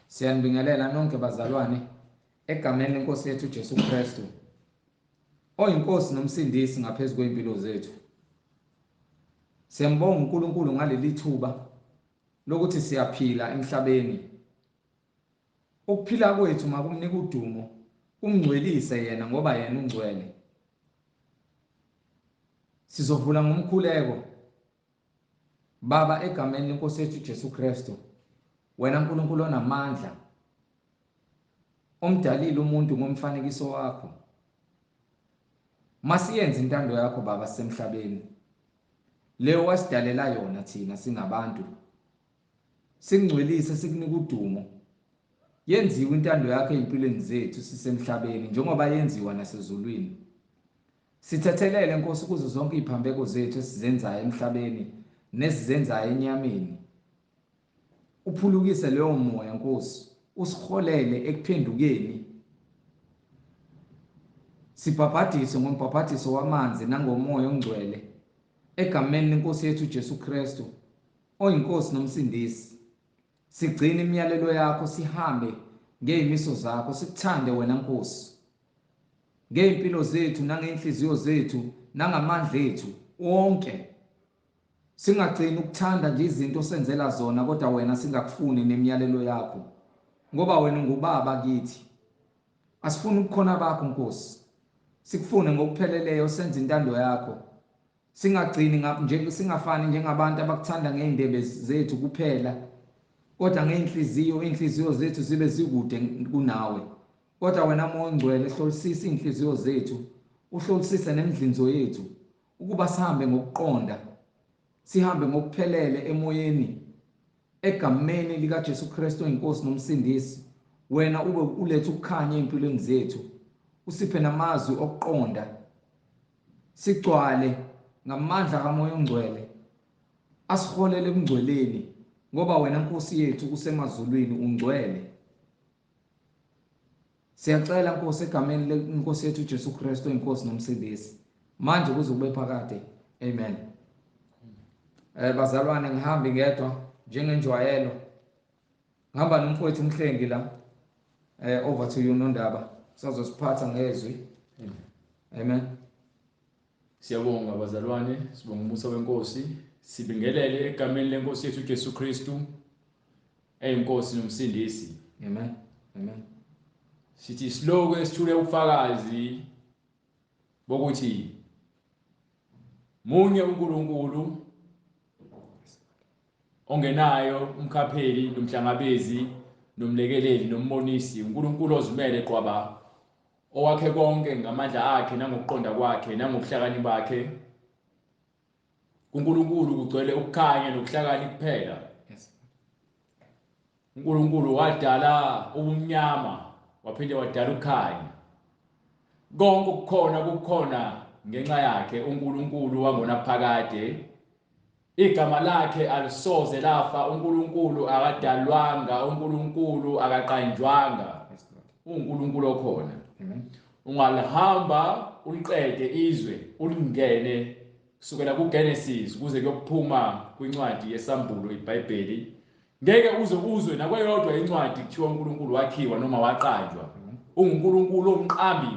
Siyanibingelela nonke bazalwane egameni lenkosi yethu Jesu Kristu. Oyinkosi nomsindisi ngaphezulu kwempilo zethu. Siyambonga uNkulunkulu ngaleli thuba lokuthi siyaphila emhlabeni. Ukuphila kwethu makumnika udumo, kumngcwelise yena ngoba yena ungcwele. Sizovula ngomkhuleko. Baba egameni lenkosi yethu Jesu Kristu, wena uNkulunkulu onamandla, omdalile umuntu ngomfanekiso wakho. Masiyenze intando yakho Baba sisemhlabeni. Leyo wasidalela yona thina singabantu. Sikungcwelise sikunika udumo. Yenziwe intando yakho ezimpilweni zethu sisemhlabeni njengoba yenziwa nasezulwini. Sithethelele Nkosi kuzo zonke iziphambeko zethu esizenzayo emhlabeni nesizenzayo enyameni. Uphulukise leyo moya Nkosi, usiholele ekuphendukeni. Sibhabhadiswe ngombhabhadiso wamanzi nangomoya ongcwele egameni lenkosi yethu Jesu Kristu oyinkosi nomsindisi. Sigcine imiyalelo yakho sihambe ngeyimiso zakho sikuthande wena Nkosi. Ngey'mpilo zethu nangey'nhliziyo zethu nangamandla ethu wonke. Singagcini ukuthanda nje izinto osenzela zona kodwa wena singakufuni nemiyalelo yakho. Ngoba wena ungubaba kithi. Asifuni ubukhona bakho Nkosi. Sikufune ngokupheleleyo senze intando yakho. Singagcini nje singafani njengabantu abakuthanda ngey'ndebe zethu kuphela. Kodwa ngey'nhliziyo, iy'nhliziyo zethu zibe zikude kunawe. Kodwa wena Moya oNgcwele hlolisisa iy'nhliziyo zethu, uhlolisise nemidlinzo yethu, ukuba sihambe ngokuqonda, sihambe ngokuphelele emoyeni, egameni likaJesu Kristu oyinkosi nomsindisi. Wena ube ulethe ukukhanya ey'mpilweni zethu, usiphe namazwi okuqonda, sigcwale ngamandla kaMoya oNgcwele, asiholele ebungcweleni, ngoba wena Nkosi yethu usemazulwini ungcwele. Siyacela Nkosi egameni lenkosi yethu Jesu Kristu inkosi nomsindisi. Manje kuze kube phakade. Amen. Bazalwane ngihambi ngedwa njengenjwayelo. Ngihamba nomfowethu uMhlengi la. Over to you Nondaba. Sazosiphatha ngezwi. Amen. Siyabonga bazalwane, sibonga umusa wenkosi. Sibingelele egameni lenkosi yethu Jesu Kristu eyinkosi nomsindisi. Amen. Amen. Sithi siloku esithule ubufakazi bokuthi munye uNkulunkulu ongenayo umkhapheli nomhlangabezi nomlekeleli nombonisi, uNkulunkulu ozimele qwaba, owakhe konke ngamandla akhe nangokuqonda kwakhe nangobuhlakani bakhe. kuNkulunkulu kugcwele ukukhanya nokuhlakani kuphela. uNkulunkulu wadala ubumnyama waphinde wadala ukukhanya. Konke okukhona kukhona ngenxa yakhe uNkulunkulu wangonaphakade. Igama lakhe alisoze lafa. uNkulunkulu akadalwanga, uNkulunkulu akaqanjwanga. uNkulunkulu okhona. Ungalihamba uliqede izwe ulingene kusukela kuGenesis kuze kuyokuphuma kwincwadi yesambulo iBhayibheli. Ngeke uze uzwe nakweyodwa incwadi kuthiwa uNkulunkulu wakhiwa noma waqanjwa. UnguNkulunkulu omqambi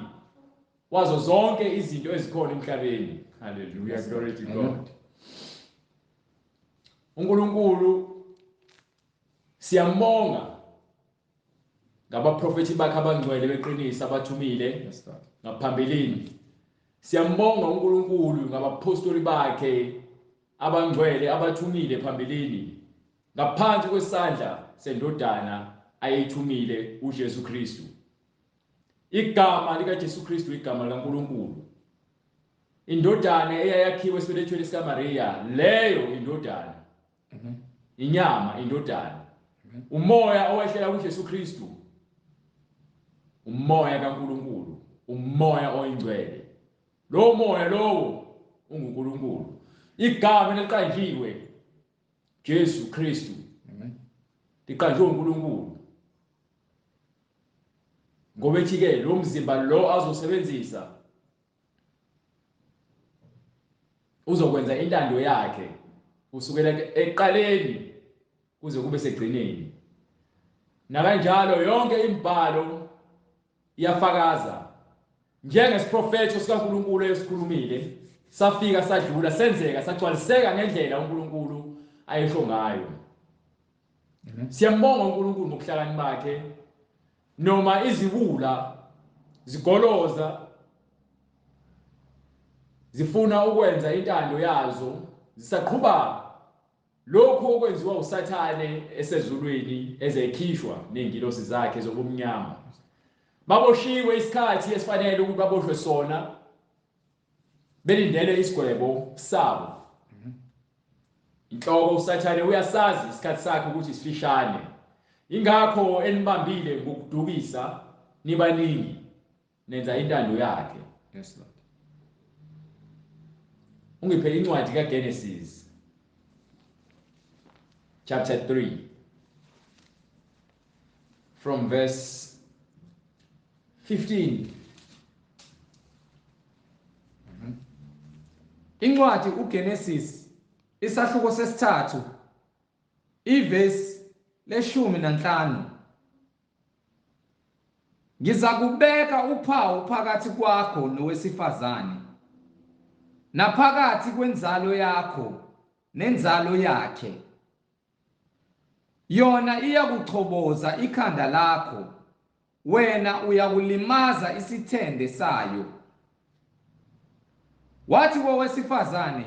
wazo zonke izinto ezikhona emhlabeni. Hallelujah, glory to God. uNkulunkulu siyambonga ngabaprofethi bakhe abangcwele beqinisa abathumile ngaphambilini. Siyambonga uNkulunkulu ngabapostoli bakhe abangcwele abathumile phambilini ngaphansi kwesandla sendodana ayithumile uJesu Kristu. Igama likaJesu Kristu igama likaNkulunkulu. Indodana eyayakhiwe esibelethweni sikaMaria, leyo indodana. Inyama indodana. Umoya owehlela kuJesu Kristu. Umoya kaNkulunkulu, umoya oyingcwele. Lo moya lowo unguNkulunkulu. Igama eliqanjiwe Jesu Kristu. Amen. Liqanjwe uNkulunkulu. Ngoba ethi ke lo mzimba lo azosebenzisa uzokwenza intando yakhe kusukela eqaleni kuze kube segcineni. Nakanjalo yonke imibhalo iyafakaza njengesiprofetho sikaNkulunkulu esikhulumile, safika sadlula, senzeka, sagcwaliseka ngendlela uNkulunkulu ayesho ngayo. Siyambonga uNkulunkulu ngobuhlakani bakhe, noma iziwula zigoloza zifuna ukwenza intando yazo, zisaqhuba lokhu okwenziwa uSathane esezulwini ezekhishwa nezingilosi zakhe zobumnyama. Baboshiwe isikhathi esifanele ukuthi baboshwe sona, belindele isigwebo sabo. Inhloko uSathane uyasazi isikhathi sakhe ukuthi sifishane, ingakho enibambile ngokudukisa nibaningi, nenza intando yakhe. Yes Lord. Ungiphe incwadi kaGenesis chapter 3 from verse 15. Incwadi uGenesis isahluko sesithathu ivesi le-15. Ngizakubeka uphawu phakathi kwakho nowesifazane, naphakathi kwenzalo yakho nenzalo yakhe. Yona iyakuchoboza ikhanda lakho, wena uyakulimaza isithende sayo. Wathi kowesifazane,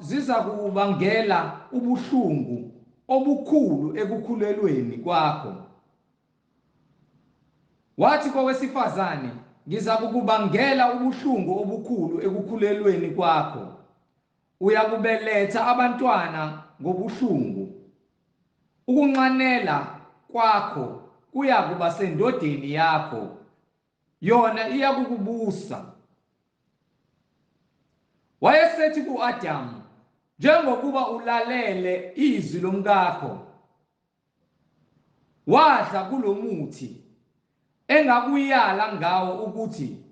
zizakubangela ubuhlungu obukhulu ekukhulelweni kwakho. Wathi kowesifazane, ngizakukubangela ubuhlungu obukhulu ekukhulelweni kwakho. Uyakubeletha abantwana ngobuhlungu. Ukunxanela kwakho kuyakuba sendodeni yakho, yona iyakukubusa. Wayesethi kuAdamu, njengokuba ulalele izwi lomkakho, wadla kulomuthi engakuyala ngawo ukuthi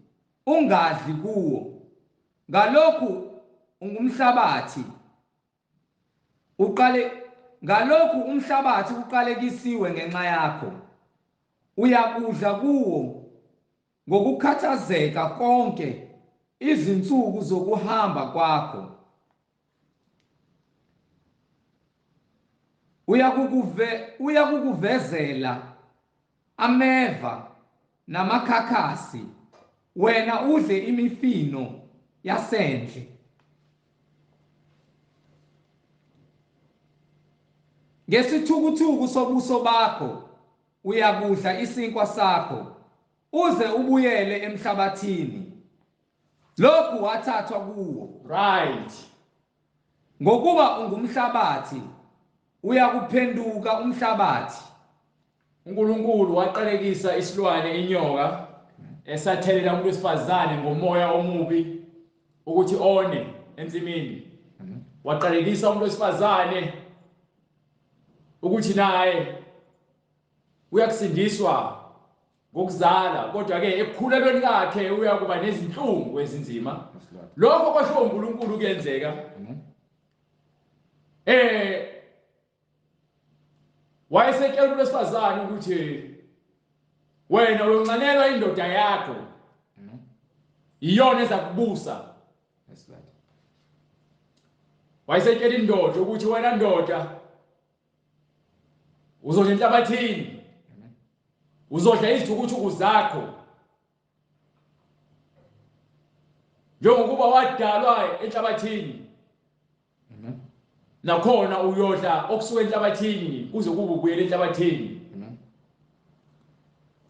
ungadli kuwo, ngalokhu ungumhlabathi uqale, ngalokhu umhlabathi uqalekisiwe ngenxa yakho, uyakudla kuwo ngokukhathazeka konke izinsuku zokuhamba kwakho. Uyakukuvezela ameva namakhakhasi, wena udle imifino yasendle. Ngesithukuthuku sobuso bakho uyakudla isinkwa sakho, uze ubuyele emhlabathini. Lokhu wathathwa kuwo. Right. Ngokuba ungumhlabathi, uyakuphenduka umhlabathi. uNkulunkulu waqalekisa isilwane inyoka esathelela umuntu wesifazane ngomoya omubi ukuthi one ensimini. Waqalekisa umuntu wesifazane ukuthi naye uyakusindiswa ngokuzala, kodwa ke ekukhulelweni kwakhe uyakuba nezinhlungu ezinzima. Lokho kwasho uNkulunkulu kuyenzeka. Wayesetshela umuntu wesifazane ukuthi wena uyonxanelwa indoda yakho, iyona ezakubusa. Wayesetshela indoda ukuthi wena ndoda uzodla enhlabathini, uzodla izithukuthuku zakho, njengokuba wadalwa enhlabathini, nakhona uyodla okusuka enhlabathini kuze kube ubuyele enhlabathini.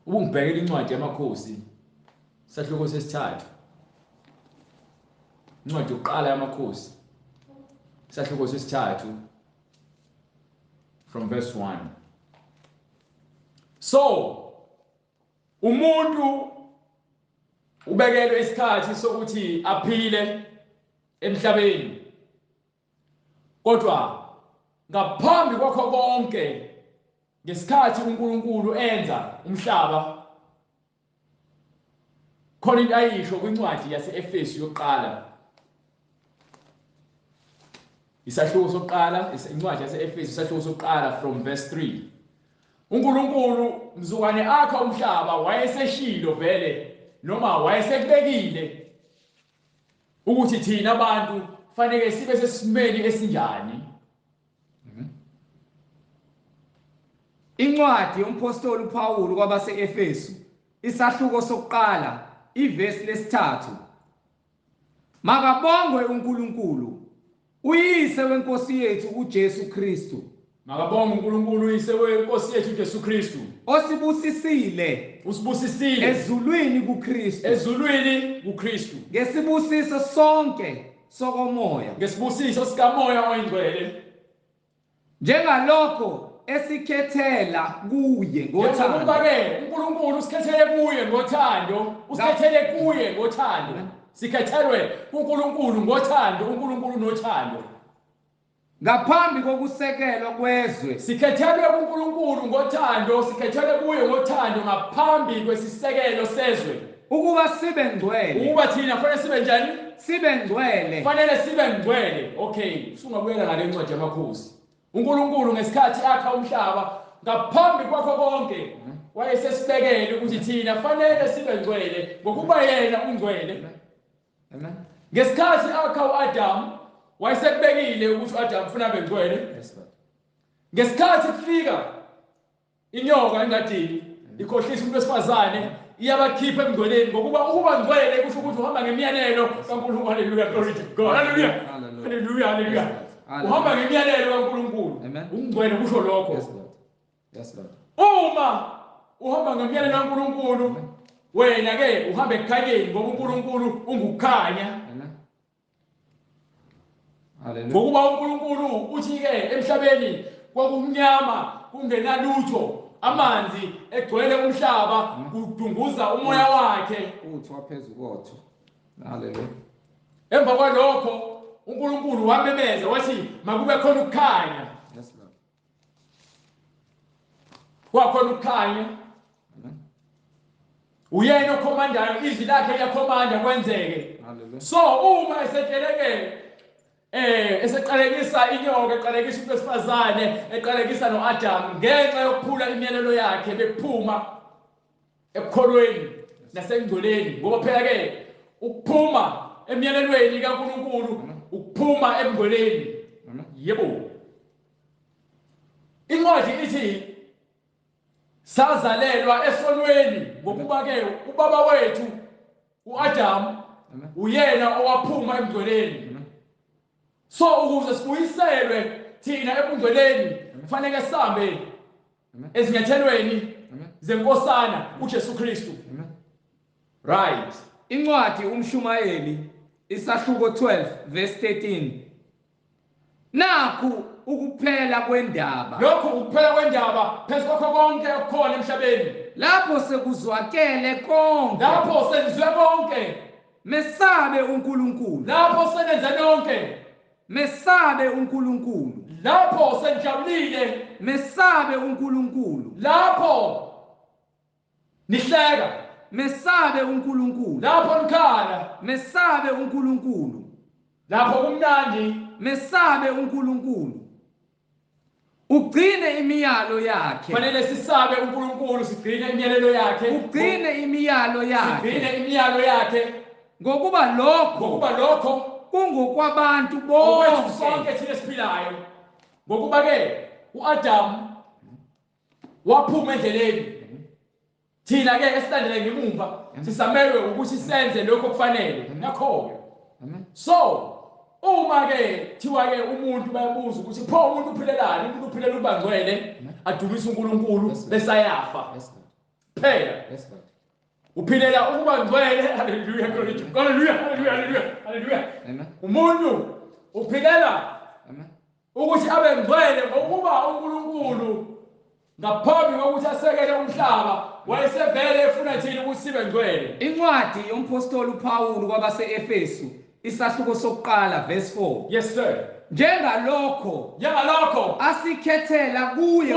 Ubungibhekela incwadi yamakhosi sahluko sesithathu, incwadi yokuqala yamakhosi sahluko sesithathu from verse 1. So umuntu ubekelwe isikhathi sokuthi aphile emhlabeni, kodwa ngaphambi kwakho konke, ngesikhathi uNkulunkulu enza umhlaba, khona into ayisho kwincwadi yase-Efesu yokuqala. Isahluko sokuqala, incwadi yase-Efesu isahluko sokuqala from verse 3. uNkulunkulu mzukwane akha umhlaba wayeseshilo vele noma wayesekubekile ukuthi thina abantu fanele sibe sesimeni esinjani. Incwadi yompostoli uPaul kwabase-Efesu isahluko sokuqala ivesi lesithathu. Makabongwe uNkulunkulu uyise wenkosi yethu uJesu Kristu. Makabongwe uNkulunkulu uyise wenkosi yethu uJesu Kristu. Osibusisile, usibusisile ezulwini kuKristu. Ezulwini kuKristu. Ngesibusiso sonke sokomoya. Ngesibusiso sikamoya oyingcwele. Njengalokho esikhethela kuye ngothando. Njengokuba ke uNkulunkulu usikhethele kuye ngothando, usikhethele kuye ngothando. Sikhethelwe kuNkulunkulu ngothando, uNkulunkulu nothando. Ngaphambi kokusekelwa kwezwe. Sikhethelwe kuNkulunkulu ngothando, sikhethelwe kuye ngothando ngaphambi kwesisekelo sezwe. Ukuba sibe ngcwele. Ukuba thina kufanele sibe njani? Sibe ngcwele. Kufanele sibe ngcwele. Okay, usungabuyela ngale ncwadi yamakhosi. uNkulunkulu ngesikhathi akha umhlaba ngaphambi kwakho konke wayesesibekele ukuthi thina fanele sibe ngcwele ngokuba yena ungcwele. Amen. Ngesikhathi akha uAdam wayesekubekile ukuthi uAdam ufuna abe ngcwele. Ngesikhathi kufika inyoka engadini ikhohlisa umuntu wesifazane iyabakhipha emngcweleni ngokuba ukuba ngcwele kusho ukuthi uhamba ngemiyalelo kaNkulunkulu. Hallelujah, glory to God. Hallelujah. Hallelujah, hallelujah. Uhamba ngemiyalelo kaNkulunkulu. Ungcwele kusho lokho. Yes Lord. Yes Lord. Uma uhamba ngemiyalelo kaNkulunkulu wena ke uhamba ekukhanyeni ngoba uNkulunkulu ungukukhanya. Amen. Hallelujah. Ngokuba uNkulunkulu uthi ke emhlabeni kwakumnyama kungenalutho, amanzi egcwele umhlaba kudunguza umoya wakhe uthwa phezulu kotho. Hallelujah. Emva kwalokho uNkulunkulu wamemeza wathi makube khona ukukhanya. Yes Lord. Kwakhona ukukhanya. Uyena okhomandayo, izwi lakhe liyakhomanda kwenzeke. So uma esetsheleke eseqalekisa inyoka, eqalekisa umuntu wesifazane, eqalekisa noAdam ngenxa yokuphula imiyalelo yakhe bephuma ekukholweni nasengcweleni, ngoba phela ke ukuphuma emiyalelweni kaNkulunkulu ukuphuma ebungcweleni. Yebo. Incwadi ithi sazalelwa esonweni ngokuba ke ubaba wethu uAdam uyena owaphuma ebungcweleni. So ukuze sibuyiselwe thina ebungcweleni kufanele sihambe ezinyathelweni zenkosana uJesu Kristu. Right. Incwadi umshumayeli isahluko 12 verse 13. Nakhu ukuphela kwendaba. Lokhu ukuphela kwendaba phezu kwakho konke okukhona emhlabeni. Lapho sekuzwakele konke. Lapho senizwe konke. Mesabe uNkulunkulu. Lapho senenze nonke. Mesabe uNkulunkulu. Lapho senijabulile. Mesabe uNkulunkulu. Lapho nihleka. Mesabe uNkulunkulu. Lapho nikhala. Mesabe uNkulunkulu. Lapho kumnandi. Mesabe uNkulunkulu. Ugcine imiyalo yakhe. Fanele sisabe uNkulunkulu, sigcine imiyalelo yakhe. Ugcine imiyalo yakhe. Sigcine imiyalo yakhe. Ngokuba lokho kungokwabantu bonke sonke thina esiphilayo. Ngokuba ke uAdam waphuma endleleni, thina ke esilandele ngemumva sisamelwe ukuthi senze lokho kufanele. Nakho ke. So uma ke thiwa ke umuntu bayabuza ukuthi pho umuntu uphilelani, umuntu uphilela ukuba ngcwele adumise uNkulunkulu bese ayafa. Phela uphilela ukuba ngcwele. Hallelujah, glory to God. Hallelujah, hallelujah, hallelujah, hallelujah. Umuntu uphilela ukuthi abe ngcwele ngokuba uNkulunkulu ngaphambi kokuthi asekele umhlaba wayesevele efuna thina ukuthi sibe ngcwele. Incwadi yompostoli uPaul kwabase-Efesu isahluko sokuqala verse 4. Yes sir. Njengalokho asikhethela kuye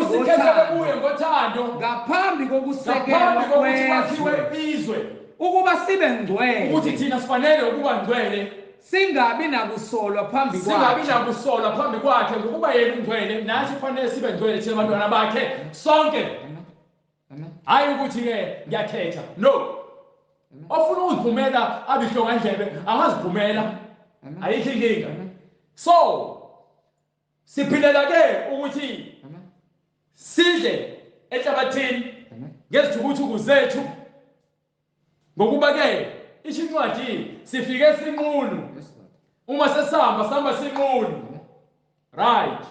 ngothando ngaphambi kokusekelwa kwezwe ukuba sibe ngcwele, ukuthi thina sifanele ukuba ngcwele. Singabi nakusolwa phambi kwakhe. Singabi nakusolwa phambi kwakhe, ngokuba yena ungcwele, nathi kufanele sibe ngcwele thina bantwana bakhe sonke. Hayi ukuthi ke ngiyakhetha. No. Ofuna ukuziphumela abihlongandlebe angaziphumela. Ayikho inkinga. So siphilela ke ukuthi sidle enhlabathini ngezithukuthuku zethu, ngokuba ke isho incwadi sifike sinqunu. Uma sesihamba sihamba sinqunu. Right.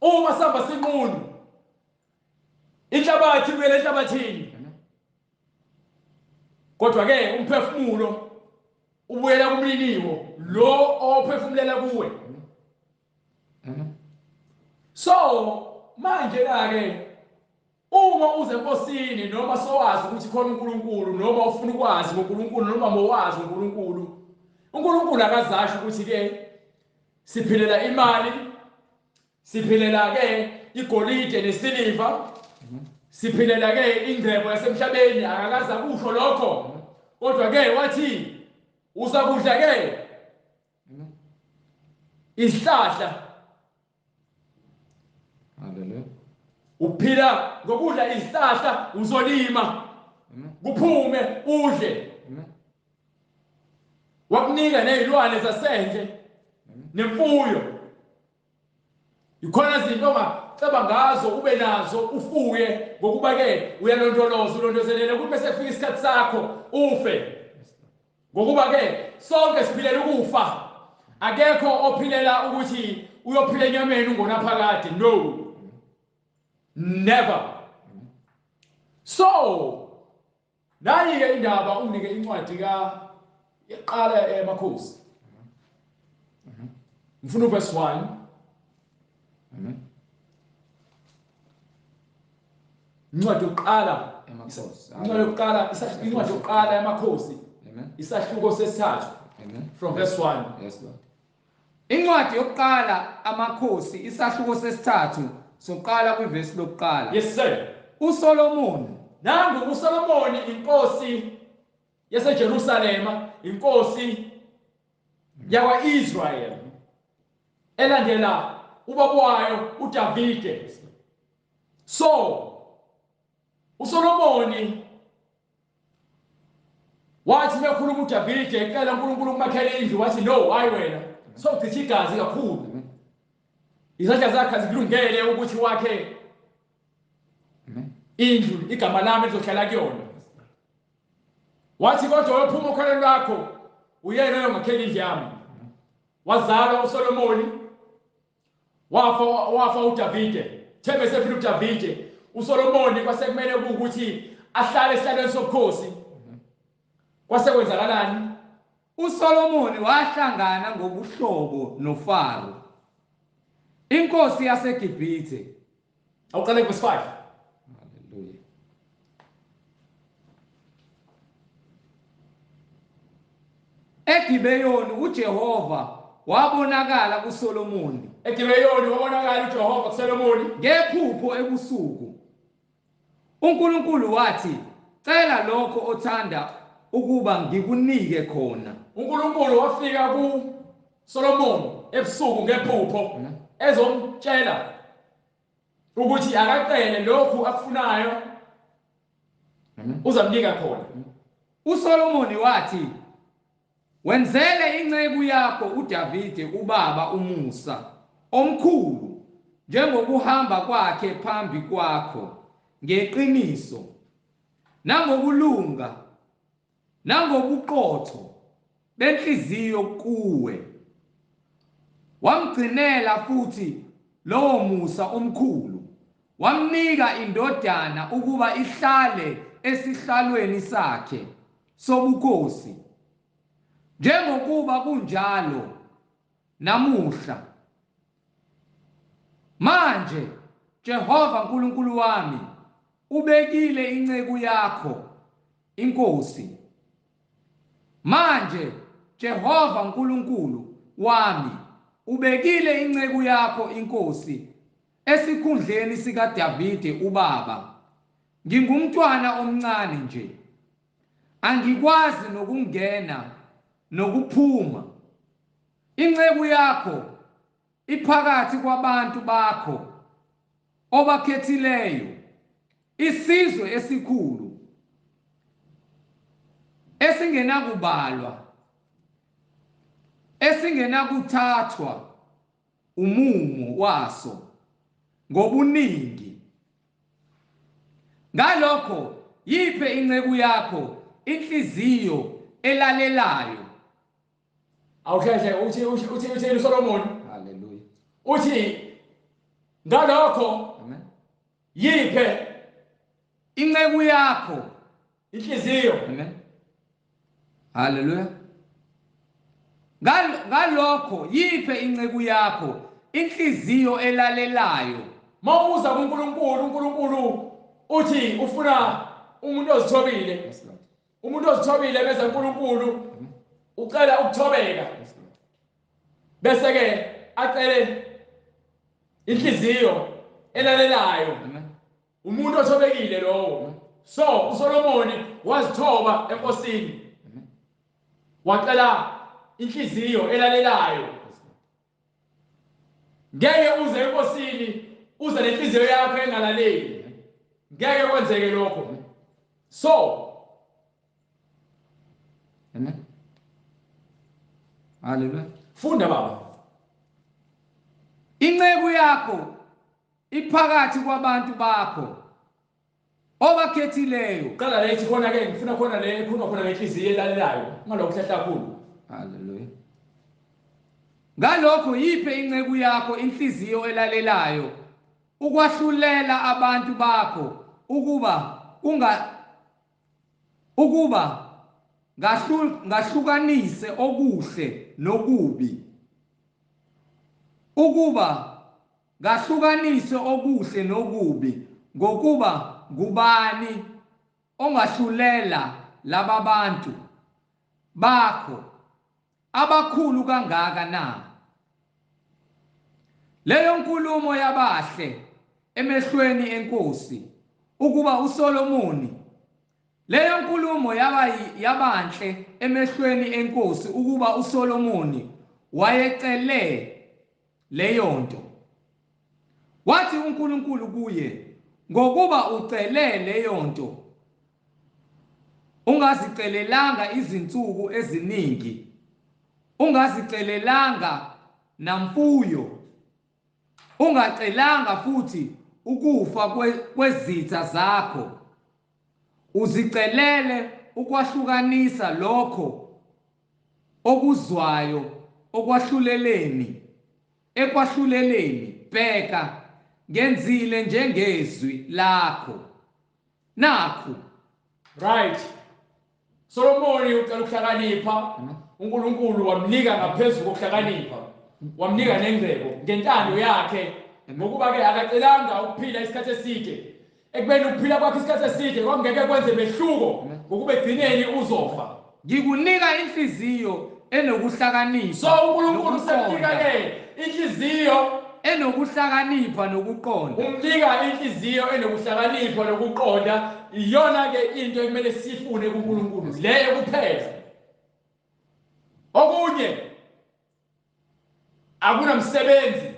Uma sihamba sinqunu, inhlabathi ibuyele enhlabathini. Kodwa ke umphefumulo ubuyela kumliniwo lo ophefumulela kuwe. So manje ke uma uze enkosini noma sowazi ukuthi khona uNkulunkulu, noma ufuna ukwazi ngoNkulunkulu, noma mowazi uNkulunkulu, uNkulunkulu akazasho ukuthi ke siphilela imali, siphilela ke igolide nesiliva, siphilela ke ingcebo yasemhlabeni. Akakaza kusho lokho, kodwa ke wathi uzakudla ke isihlahla. Hallelujah. Uphila ngokudla isihlahla, uzolima kuphume udle. Wakunika nezilwane zasendle nemfuyo. Ikhona izinto ongaceba ngazo ube nazo ufuye, ngokuba ke uyalondoloza, ulondozelele ukuthi bese kufika isikhathi sakho ufe. Ngokuba ke sonke siphilela ukufa. Akekho ophilela ukuthi uyophila enyameni ungonaphakade. No. Never. So nayi ke indaba, unginike incwadi ka iqala emakhosi. Ngifuna uverse 1. Incwadi yokuqala emakhosi. Incwadi yokuqala, incwadi yokuqala emakhosi. Isahluko sesithathu. From verse 1. Yes Lord. Incwadi yokuqala amakhosi isahluko sesithathu soqala kwivesi lokuqala. Yes sir. uSolomon. Nangu uSolomon, inkosi yaseJerusalema, inkosi yakwa-Israel elandela ubaba wayo uDavide. So uSolomoni wathi mekhuluma uDavide ecela uNkulunkulu ukumakhela indlu, wathi no, hayi wena sowuchitha igazi kakhulu, izandla zakhe azikulungele ukuthi wakhe indlu igama lami lizohlala kuyona. Wathi kodwa waphuma okhalweni lwakho uyena oyongakhela indlu yami. Wazalwa uSolomoni, wafa uDavide. Thembe sefika uDavide, uSolomoni kwase kumele ukuthi ahlale esihlalweni sobukhosi. Kwase kwenzakalani? uSolomoni wahlangana ngobuhlobo noFaro, inkosi yaseGibhithe. Awuqale verse 5. Hallelujah. eGibeyoni uJehova wabonakala kuSolomoni. eGibeyoni wabonakala uJehova kuSolomoni ngephupho ebusuku. uNkulunkulu wathi, cela lokho othanda ukuba ngikunike khona. uNkulunkulu wafika kuSolomoni ebusuku ngephupho ezomtshela ukuthi akacele lokhu akufunayo uzamnika khona. uSolomoni wathi, wenzele inceku yakho uDavide ubaba umusa omkhulu njengokuhamba kwakhe phambi kwakho ngeqiniso nangokulunga nangobuqotho benhliziyo kuwe. Wamgcinela futhi lowo musa omkhulu, wamnika indodana ukuba ihlale esihlalweni sakhe sobukhosi, njengokuba kunjalo namuhla. Manje Jehova uNkulunkulu wami ubekile inceku yakho inkosi. Manje Jehova uNkulunkulu wami ubekile inceku yakho inkosi esikhundleni sikaDavide ubaba. Ngingumntwana omncane nje, angikwazi nokungena nokuphuma. Inceku yakho iphakathi kwabantu bakho obakhethileyo, isizwe esikhulu esingenakubalwa, esingenakuthathwa umumo waso ngobuningi. Ngalokho yiphe inceku yakho inhliziyo elalelayo. Awusheshe uthi uthi uthi uthi uSolomon. Hallelujah. Uthi ngalokho Amen. Yiphe inceku yakho inhliziyo. Amen. Hallelujah. Ngalokho yiphe inceku yakho inhliziyo elalelayo. Mawuza kuNkulunkulu, uNkulunkulu uthi ufuna umuntu ozithobile. Yes, Lord. Umuntu ozithobile bese uNkulunkulu ucela ukuthobeka. Yes, Lord. Bese ke acele inhliziyo elalelayo. Amen. Umuntu othobekile lowo. So uSolomoni wazithoba enkosini. Amen. Wacela inhliziyo elalelayo. Yes, Lord. Ngeke uze enkosini uze nenhliziyo yakho engalaleli. Ngeke kwenzeke lokho. So Amen. Hallelujah. Funda baba. Inceku yakho iphakathi kwabantu bakho obakhethileyo. Qala le ithi khona ke ngifuna khona le ekhuluma khona ngenhliziyo elalelayo. Ungalokhu hlahla kakhulu. Hallelujah. Ngalokho yiphe inceku yakho inhliziyo elalelayo ukwahlulela abantu bakho ukuba ukuba ngahlukanise okuhle nokubi. Ukuba ngahlukanise okuhle nokubi, ngokuba ngubani ongahlulela laba bantu bakho abakhulu kangaka na? Leyo nkulumo yabahle emehlweni enkosi ukuba uSolomoni, leyo nkulumo yabanhle emehlweni enkosi ukuba uSolomoni wayecele leyo nto. Wathi uNkulunkulu kuye, ngokuba ucele leyo nto, ungazicelelanga izinsuku eziningi, ungazicelelanga namfuyo, ungacelanga futhi ukufa kwezitha zakho, uzicelele ukwahlukanisa lokho okuzwayo okwahluleleni, ekwahluleleni. Bheka, ngenzile njengezwi lakho. Nakhu. Right. Solomoni ucela ukuhlakanipha. uNkulunkulu wamnika ngaphezulu kokuhlakanipha, wamnika nengcebo ngentando yakhe, ngokuba ke akacelanga ukuphila isikhathi eside. Ekubeni ukuphila kwakhe isikhathi eside kwakungeke kwenze mehluko, ngokuba egcineni uzofa. Ngikunika inhliziyo enokuhlakanipha. So uNkulunkulu usemnika ke inhliziyo enokuhlakanipha nokuqonda. Umnika inhliziyo enokuhlakanipha nokuqonda. Iyona ke into ekumele sifune kuNkulunkulu, leyo kuphela. Okunye akunamsebenzi.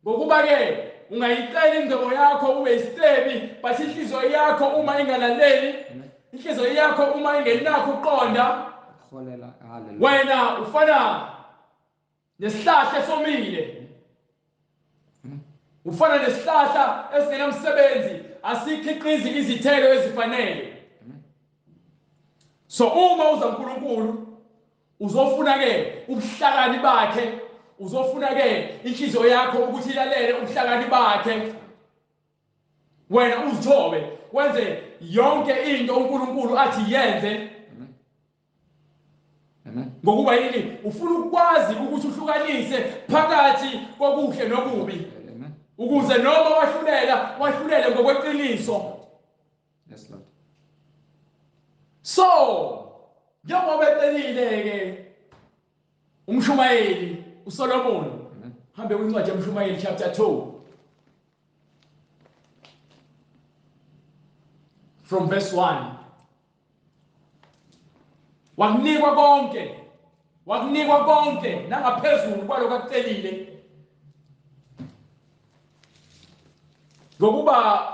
Ngokuba ke ungayicela ingcebo yakho ube isicebi, but inhliziyo yakho uma ingalaleli, inhliziyo yakho uma ingenakho ukuqonda, wena ufana nesihlahla esomile. Ufana nesihlahla esingenamsebenzi, asikhiqizi izithelo ezifanele. So uma uza uNkulunkulu uzofuna ke ubuhlakani bakhe, uzofuna ke inhliziyo yakho ukuthi ilalele ubuhlakani bakhe. Wena uzithobe wenze yonke into uNkulunkulu athi yenze. Amen. Ngokuba yini? Ufuna ukwazi ukuthi uhlukanise phakathi kokuhle nokubi. Amen. Ukuze noma wahlulela, wahlulele ngokweqiniso. Yes, Lord. So, njengoba ecelile ke umshumayeli uSolomon, hambe kwincwadi yomshumayeli chapter 2 from verse 1. Wakunikwa konke. Wakunikwa konke nangaphezulu kwalokho akucelile. Ngokuba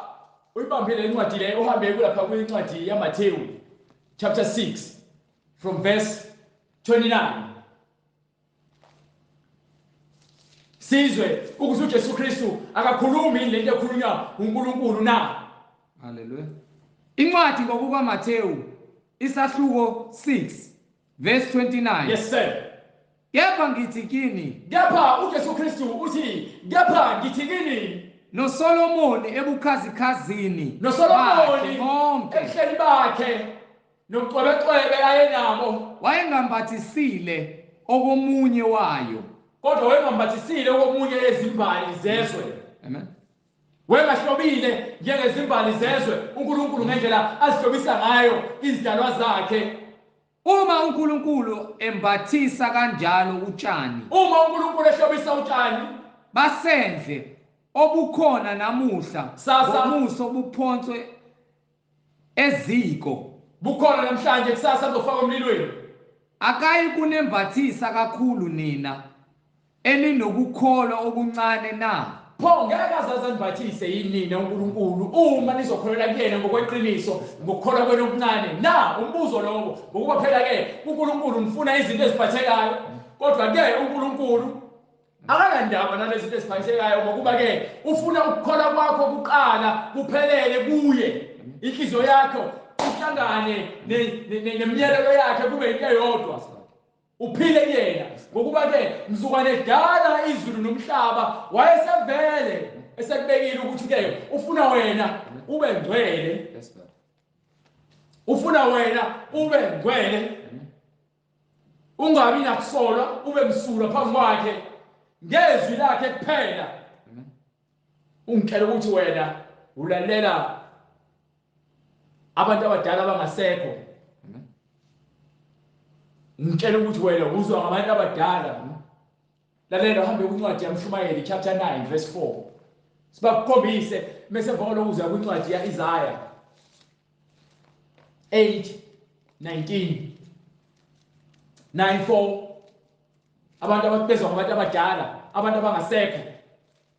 uyibambile incwadi le, uhambe kulapha kwincwadi yaMathewu chapter 6 from verse 29. Sizwe ukuthi uJesu Kristu akakhulumi lento ekhulunywa uNkulunkulu na. Haleluya. Incwadi ngokukaMathewu isahluko 6 verse 29. Yes sir. Kepha ngithi kini, kepha uJesu Kristu uthi kepha ngithi kini, noSolomoni ebukhazikhazini noSolomoni bonke ebuhleni bakhe nobucwebecwebe ayenabo, wayengambathisile okomunye wayo, kodwa wayengambathisile okomunye ezimbali zezwe. Amen. Wayengahlobile njengezimbali zezwe uNkulunkulu ngendlela azihlobisa ngayo izidalwa zakhe. Uma uNkulunkulu embathisa kanjalo utshani, uma uNkulunkulu ehlobisa utshani basendle obukhona namuhla, ngomuso buphonswe eziko, bukhona namhlanje, kusasa buzofakwa emlilweni. Akayi kunembathisa kakhulu nina eninokukholwa okuncane na? Pho ngeke azaze anibathise yini nina uNkulunkulu uma nizokholelwa kuyena ngokweqiniso ngokukholwa kwenu okuncane na? Umbuzo lowo, ngokuba phela ke uNkulunkulu nifuna izinto eziphathekayo, kodwa ke uNkulunkulu akanandaba nalezi zinto eziphathekayo, ngokuba ke ufuna ukukholwa kwakho kuqala kuphelele kuye, inhliziyo yakho ihlangane nemiyalelo yakhe kube into eyodwa, uphile kuyena. Ngokuba ke mzukwane dala izulu nomhlaba wayesevele esekubekile ukuthi ke ufuna wena ube ngcwele, ufuna wena ube ngcwele, ungabi nakusolwa, ube msulwa phambi kwakhe ngezwi lakhe kuphela. Ungitshela ukuthi wena ulalela abantu abadala abangasekho. Ngitshela ukuthi wena uzwa ngabantu abadala. Lalela, uhambe kwincwadi yaMshumayeli chapter 9 verse 4. Sibakukhombise bese emva kwalokho uza kwincwadi ya-Isaya 8:19 9:4. Abantu ababezwa ngabantu abadala, abantu abangasekho.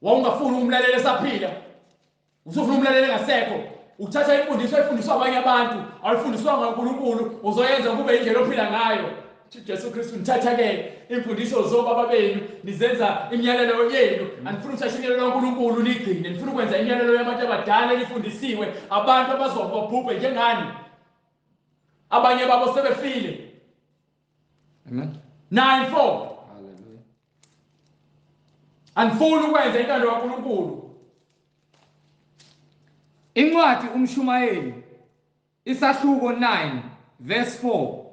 Wawungafuni ukumlalela esaphila, usufuna umlaleli engasekho. Uthatha imfundiso efundiswa abanye abantu, awuyifundiswanga uNkulunkulu, uzoyenza kube indlela ophila ngayo. Jesu Kristu, nithatha ke imfundiso zobaba benu, nizenza imiyalelo yenu. Anifuni ukuthatha imiyalelo kaNkulunkulu nigcine, nifuna ukwenza imiyalelo yabantu abadala elifundisiwe, abantu abazobhubhe njengani. Abanye babo sebefile. Amen. 9:4. Hallelujah. Anifuni ukwenza intando kaNkulunkulu. Incwadi uMshumayeli isahluko 9 verse 4.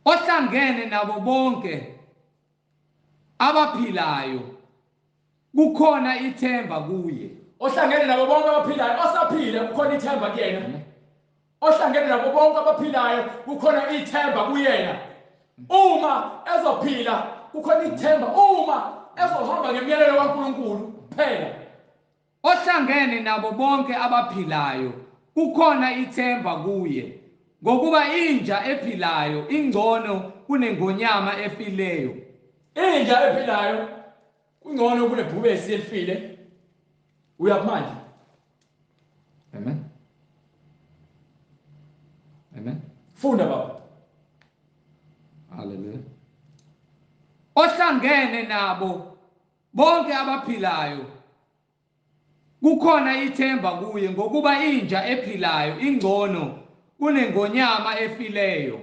Ohlangene nabo bonke abaphilayo kukhona ithemba kuye. Ohlangene nabo bonke abaphilayo, osaphila kukhona ithemba kuyena. Ohlangene nabo bonke abaphilayo kukhona ithemba kuyena. Uma ezophila kukhona ithemba, uma ezohamba ngemiyalelo kaNkulunkulu kuphela. Ohlangene nabo bonke abaphilayo kukhona ithemba kuye, ngokuba inja ephilayo ingcono kunengonyama efileyo. Inja ephilayo kungcono kunebhubesi elifile. Uyaphi manje? Amen. Amen. Funda baba. Hallelujah. Ohlangene nabo bonke abaphilayo kukhona ithemba kuye, ngokuba inja ephilayo ingcono kunengonyama efileyo,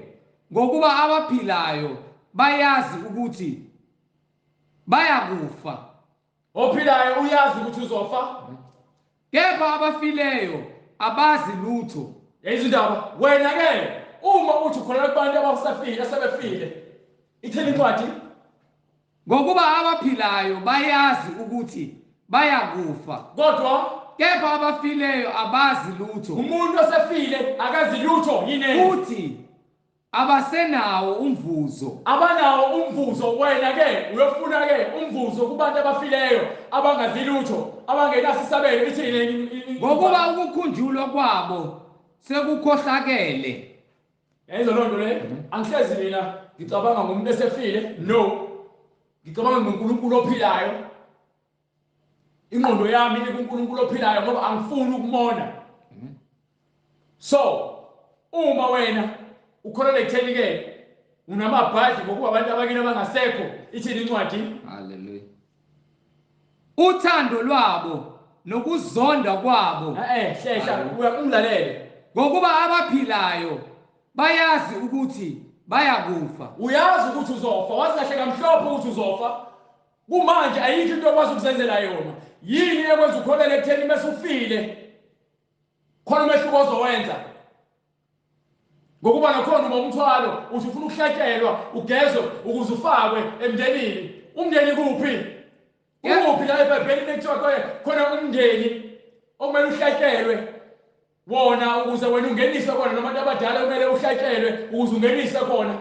ngokuba abaphilayo bayazi ukuthi bayakufa. Ophilayo uyazi ukuthi uzofa, kepha abafileyo abazi lutho. Izindaba wena ke uma uthi ukholelwa kubantu abasafile asebefile, ithini incwadi? Ngokuba abaphilayo bayazi ukuthi bayakufa, kodwa kepha abafileyo abazi lutho. Umuntu osefile akazi lutho yini? Futhi abasenawo umvuzo. Abanawo umvuzo. Wena ke uyofuna ke umvuzo kubantu abafileyo abangazi lutho, abangenaso isabelo. Ithini? Ngokuba ukukhunjulwa kwabo sekukhohlakele. Yayizwa loo nto leyo? Angihlezi mina ngicabanga ngomuntu esefile, no. Ngicabanga ngoNkulunkulu ophilayo. Ingqondo yami ikuNkulunkulu ophilayo ngoba angifuni ukumona. So, uma wena ukholelwa ekutheni ke unamabhadi ngokuba abantu abakini abangasekho, ithini incwadi? Hallelujah. Uthando lwabo nokuzonda kwabo. Hlehla, ungilalele. Ngokuba abaphilayo bayazi ukuthi bayakufa. Uyazi ukuthi uzofa, wazi kahle kamhlophe ukuthi uzofa. Kumanje ayikho into okwazi ukuzenzela yona. Yini ekwenza ukholele ekutheni bese ufile? Khona umehluko ozowenza. Ngokuba nakhona uma umthwalo uthi ufuna ukuhlatshelwa ugezwe ukuze ufakwe emndenini. Umndeni kuphi? Ukuphi la eBhayibhelini ekuthiwa khona umndeni okumele uhlatshelwe wona ukuze wena ungeniswe khona, noma abantu abadala kumele uhlatshelwe ukuze ungeniswe khona.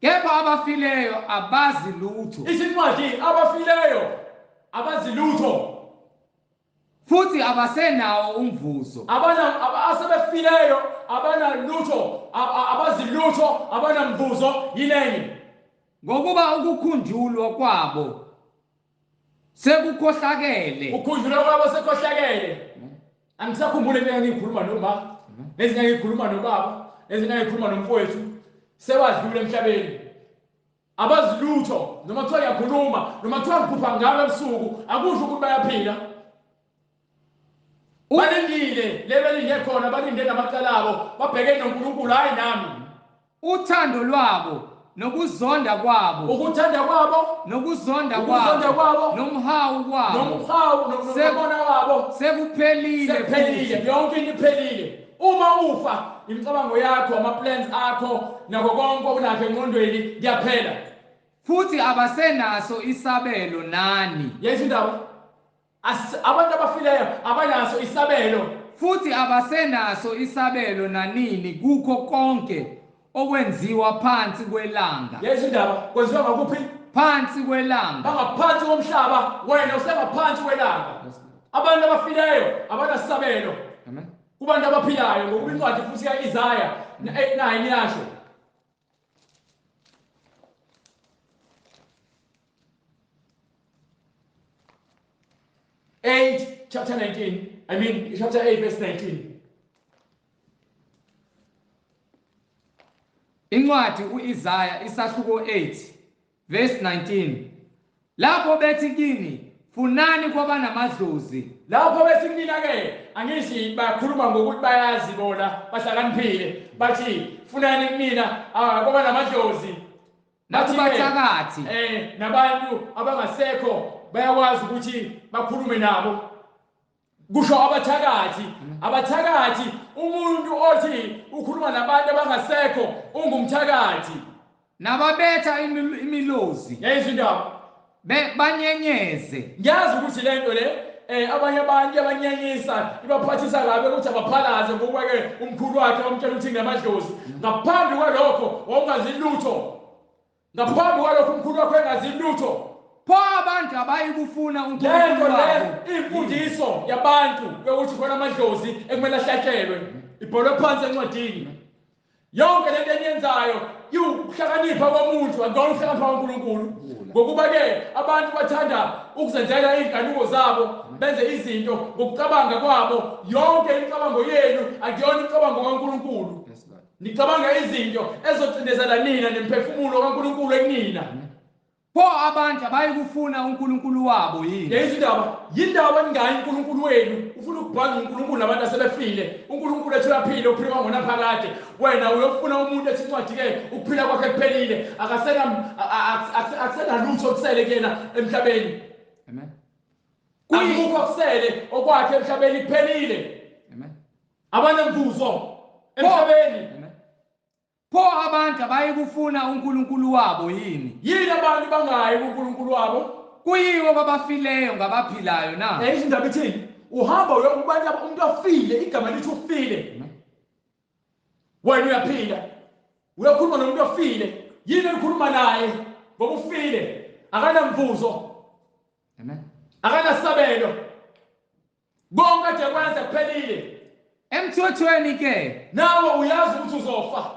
Kepha abafileyo abazi lutho. Isincwadi abafileyo abazi lutho. Futhi abasenawo umvuzo. Abana asebefileyo abanalutho, abazi lutho, abanamvuzo yinenye. Ngokuba ukukhunjulwa kwabo sekukhohlakele. Ukukhunjulwa kwabo sekhohlakele. Angisakhumbule into engiyikhuluma noma nezinto engiyikhuluma nobaba, nezinto engiyikhuluma nomfowethu, sewadlula emhlabeni. Abazi lutho, noma kuthiwa ngiyakhuluma, noma kuthiwa ngiphupha ngabo ebusuku, akusho ukuthi bayaphila. Balindile, le balinde khona, balinde namacala abo, babheke noNkulunkulu, hayi nami. Uthando lwabo nokuzonda kwabo, ukuthanda kwabo, nokuzonda kwabo, nomhawu kwabo, nomhawu, nomona wabo, sekuphelile, sekuphelile, yonke into iphelile. Uma ufa, imicabango yakho, ama-plans akho, nako konke okunakho engqondweni kuyaphela. Futhi abasenaso isabelo nani. Yezwa indaba? Abantu abafileyo abanaso isabelo. Futhi abasenaso isabelo nanini kukho konke okwenziwa phansi kwelanga. Yezwa indaba? Kwenziwa ngakuphi? Phansi kwelanga. Bangaphansi komhlaba, wena usengaphansi kwelanga. Abantu abafileyo abanasabelo. Amen. Kubantu abaphilayo, ngokuba incwadi futhi ka-Isaya 8:9 yasho. Chapter 19, I mean chapter 8 verse 19. Incwadi uIsaya isahluko 8 verse 19. Lapho bethi kini funani kwabanamadlozi. Lapho bethi kunina ke, angithi bakhuluma ngokuthi bayazi bona, bahlakaniphile, bathi funani kumina kwabanamadlozi. Nakubathakathi. Nabantu abangasekho bayakwazi ukuthi bakhulume nabo. Kusho abathakathi, abathakathi, umuntu othi ukhuluma nabantu abangasekho ungumthakathi. Nababetha imilozi. Yayizwa indaba? Banyenyeze. Ngiyazi ukuthi lento le abanye abantu abanyenyisa ibaphathisa kabi ukuthi abaphalaze ngokuba ke umkhulu wakhe wamtshela ukuthi ngingamadlozi. Ngaphambi kwalokho wawungazi lutho. Ngaphambi kwalokho umkhulu wakho engazi lutho. Pho abantu abayikufuna uNkulunkulu wabo. Imfundiso yabantu yokuthi khona amadlozi ekumele ahlatshelwe ibholwe phansi encwadini. Yonke lento eniyenzayo iwukuhlakanipha komuntu, akukona ukuhlakanipha kaNkulunkulu. Ngokuba ke abantu bathanda ukuzenzela izinkanuko zabo, benze izinto ngokucabanga kwabo. Yonke imicabango yenu akuyona imicabango kaNkulunkulu. Nicabanga izinto ezocindezela nina nemphefumulo kaNkulunkulu ekunina. Pho abantu abayikufuna uNkulunkulu wabo yini? Yayizwa indaba? Yindaba ningayi uNkulunkulu wenu, ufuna ukubhanga uNkulunkulu nabantu asebefile. uNkulunkulu ethi uyaphila, uphila kwangonaphakade. Wena uyofuna umuntu ethi incwadi ke ukuphila kwakhe kuphelile, akasena akusenalutho okusele kuyena emhlabeni. Amen. Akukho okusele okwakhe emhlabeni, kuphelile. Amen. Abanemvuzo emhlabeni. Amen. Pho abantu abayikufuna uNkulunkulu wabo yini? Yini abantu bangayi kuNkulunkulu wabo? Kuyiwe kwabafileyo ngabaphilayo na? Yayizwa indaba ithini? Uhamba uyokubantu umuntu ofile, igama lithi ufile. Wena uyaphila. Uyakhuluma nomuntu ofile. Yini oyikhuluma naye ngoba ufile? Akanamvuzo. Amen. Akanasabelo. Konke nje kwenza kuphelile. Emthethweni ke nawe uyazi ukuthi uzofa.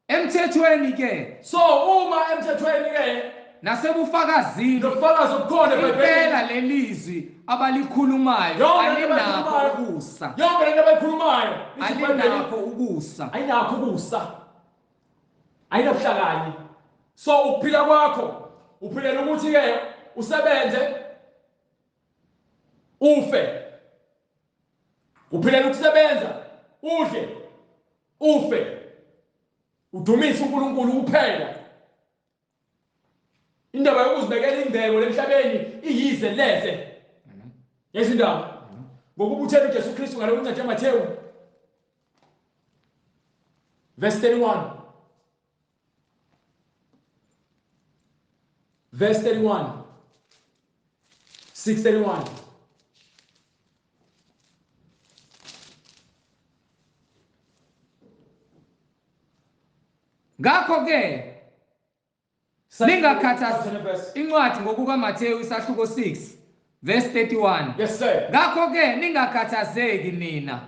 Emthethweni ke. So uma emthethweni ke nasebufakazini nobufakazi obukhona impela lelizwi abalikhulumayo alinakho ukusa. Yonke lento abayikhulumayo alinakho ukusa. Ayinakho ukusa. Ayinabuhlakani. So ukuphila kwakho uphilela ukuthi ke usebenze ufe. Uphilela ukusebenza udle ufe. Udumise uNkulunkulu kuphela. Indaba yokuzibekela ingcebo lemhlabeni iyize leze. Yezi indaba. Ngokuba uthela uJesu Kristu ngalo incwadi yaMathewu verse 31. Verse 31. 6:31. Ngakho ke ningakhathazeki. Incwadi ngokukaMathewu isahluko 6 verse 31. Yes sir. Ngakho ke ningakhathazeki nina.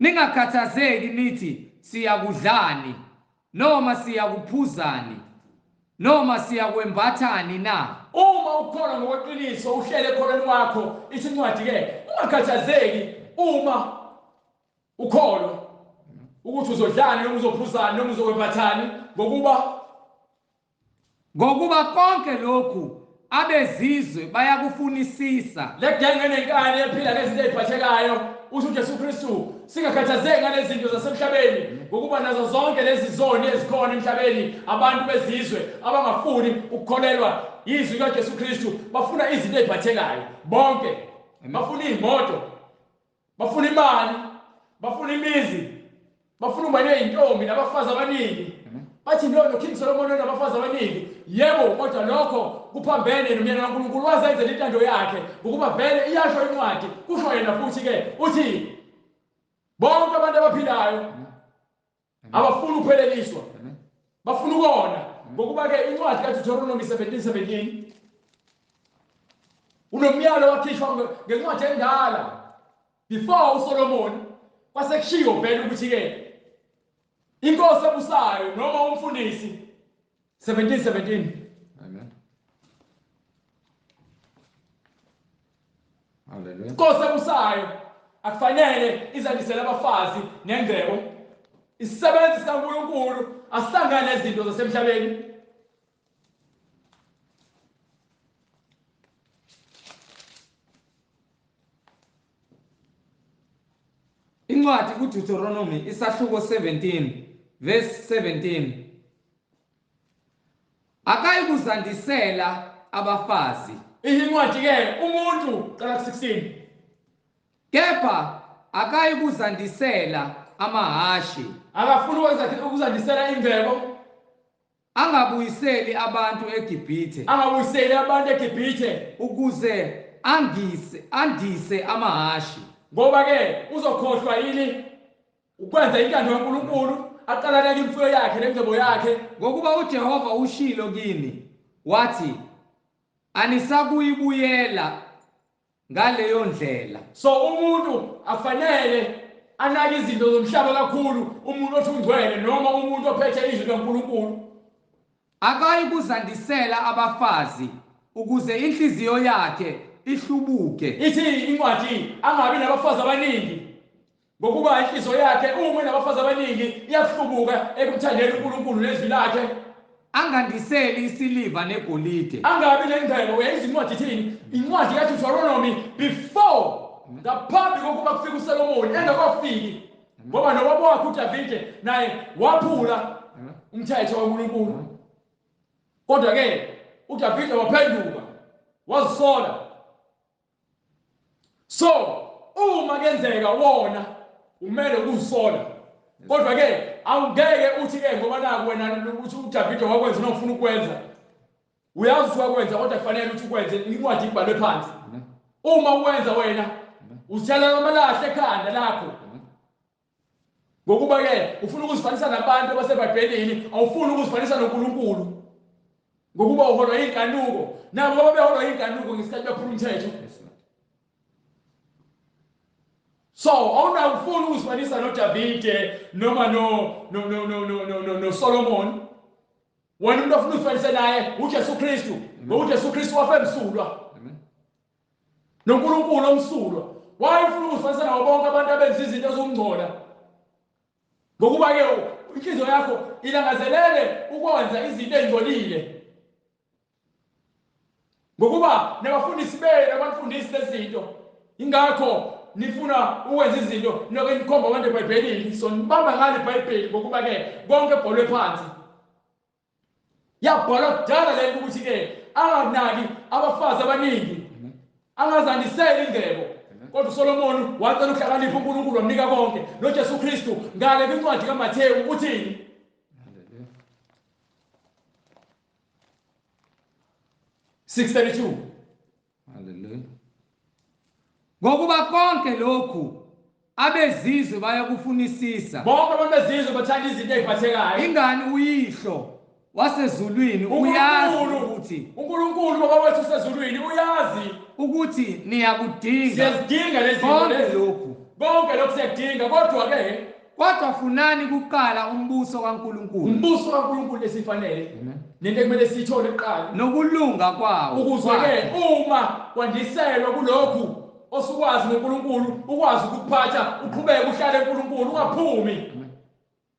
Ningakhathazeki nithi siyakudlani noma siyakuphuzani noma siyakwembathani na. Uma ukhona ngokweqiniso uhlele ekholweni wakho, ithi incwadi ke ungakhathazeki uma ukholwa ukuthi uzodlani noma uzophuzani noma uzokwembathani, ngokuba konke lokhu abezizwe bayakufunisisa. Le genge enenkani ephila ngezinto eziphathekayo, usho uJesu Kristu, singakhathazeki ngalezi zinto zasemhlabeni, ngokuba nazo zonke lezi zoni ezikhona emhlabeni, abantu bezizwe abangafuni ukukholelwa izwi kaJesu Kristu, bafuna izinto eziphathekayo bonke. Bafuna iy'moto, bafuna imali, bafuna imizi, bafuna ukuba ney'ntombi nabafazi abaningi. Bathi no King Solomon onabafazi abaningi. Yebo, kodwa lokho kuphambene nomyalo kaNkulunkulu, wazenzela intando yakhe, ngokuba vele iyasho incwadi, kusho yena futhi ke uthi bonke abantu abaphilayo abafuni ukupheleliswa, bafuna ukona. Ngokuba ke incwadi kaDeuteronomy 17:17 unomyalo wakhishwa ngencwadi endala before uSolomon, kwase kushiwo vele ukuthi ke inkosi ebusayo noma umfundisi 17:17. Amen. Hallelujah. Inkosi ebusayo akufanele izandisele abafazi nengcebo. Isisebenzi sikaNkulunkulu asihlangane nezinto zasemhlabeni. Incwadi kuDeuteronomy isahluko 17 verse 17. Akayikuzandisela abafazi. Incwadi ke umuntu qala ku-16. Kepha akayikuzandisela amahashi. Akafuni ukuzandisela ingcebo. Angabuyiseli abantu eGibhithe. Angabuyiseli abantu eGibhithe ukuze andise amahashi. Ngoba ke uzokhohlwa yini ukwenza intando kaNkulunkulu, aqalane imfuyo yakhe nengcebo yakhe. Ngokuba uJehova ushilo kini wathi anisakuyibuyela ngaleyo ndlela. So umuntu afanele anake izinto zomhlaba kakhulu, umuntu othi ungcwele noma umuntu ophethe izwi likaNkulunkulu. Akayikuzandisela abafazi ukuze inhliziyo yakhe ihlubuke. Ithi incwadi angabi nabafazi abaningi, ngokuba inhliziyo yakhe uma enabafazi abaningi iyahlubuka ekuthandeni uNkulunkulu nezwi lakhe. Angandiseli isiliva negolide. Angabi nengcebo. Uyayiza incwadi ithini? Incwadi kaDeuteronomy before, ngaphambi kokuba kufike uSolomon, engakafiki, ngoba nobaba wakhe uDavide naye waphula umthetho kaNkulunkulu. Kodwa ke uDavide waphenduka wazisola. So uma kenzeka wona umele ukuzisola, kodwa ke awungeke uthi ke ngoba naku wena uthi uDavide wakwenza noma ufuna ukwenza, uyazi ukuthi wakwenza, kodwa kufanele ukuthi ukwenze. Incwadi ibhalwe phansi. Uma ukwenza wena uzitshala amalahle ekhanda lakho, ngokuba ke ufuna ukuzifanisa nabantu abaseBhayibhelini, awufuni ukuzifanisa noNkulunkulu, ngokuba uholwa inkanuko. Nabo babeholwa inkanuko ngesikhathi bephula umthetho. So awunakufuna ukuzifanisa noDavide noma no no no no no no no, no Solomon. Wena umuntu ofuna uzifanise naye uJesu Kristu, ngoba uJesu Kristu wafa emsulwa. Amen. NoNkulunkulu omsulwa. Why ufuna ukuzifanisa nabo bonke abantu abenza izinto ezokungcola? Ngokuba ke inhliziyo yakho ilangazelele ukwenza izinto ezingcolile. Ngokuba nabafundisi benu abafundisi lezinto, ingakho nifuna ukwenza izinto noke nikhomba abantu eBhayibhelini. So nibamba ngale iBhayibheli, ngokuba ke konke ebhalwe phansi. Yabhalwa kudala lento ukuthi ke anganaki abafazi abaningi, angazandiseli ingcebo. Kodwa uSolomon wacela ukuhlakanipha, uNkulunkulu wamnika konke. NoJesu Kristu ngale kwincwadi kaMathewu uthini? 6:32. Hallelujah. Ngokuba konke lokhu abezizwe bayakufunisisa. Bonke abantu bezizwe bathanda izinto eziphathekayo. Ingani uyihlo wasezulwini uyazi ukuthi uNkulunkulu baba wethu usezulwini uyazi ukuthi niyakudinga. Siyazidinga lezi zinto lokhu. Konke lokhu siyakudinga, kodwa ke kodwa funani kuqala umbuso kaNkulunkulu. Umbuso kaNkulunkulu esifanele. Nento ekumele siyithole kuqala. Nokulunga kwawo. Ukuze ke uma kwandiselwa kulokhu osukwazi ngoNkulunkulu, ukwazi ukuphatha, uqhubeke uhlale eNkulunkulu, ungaphumi.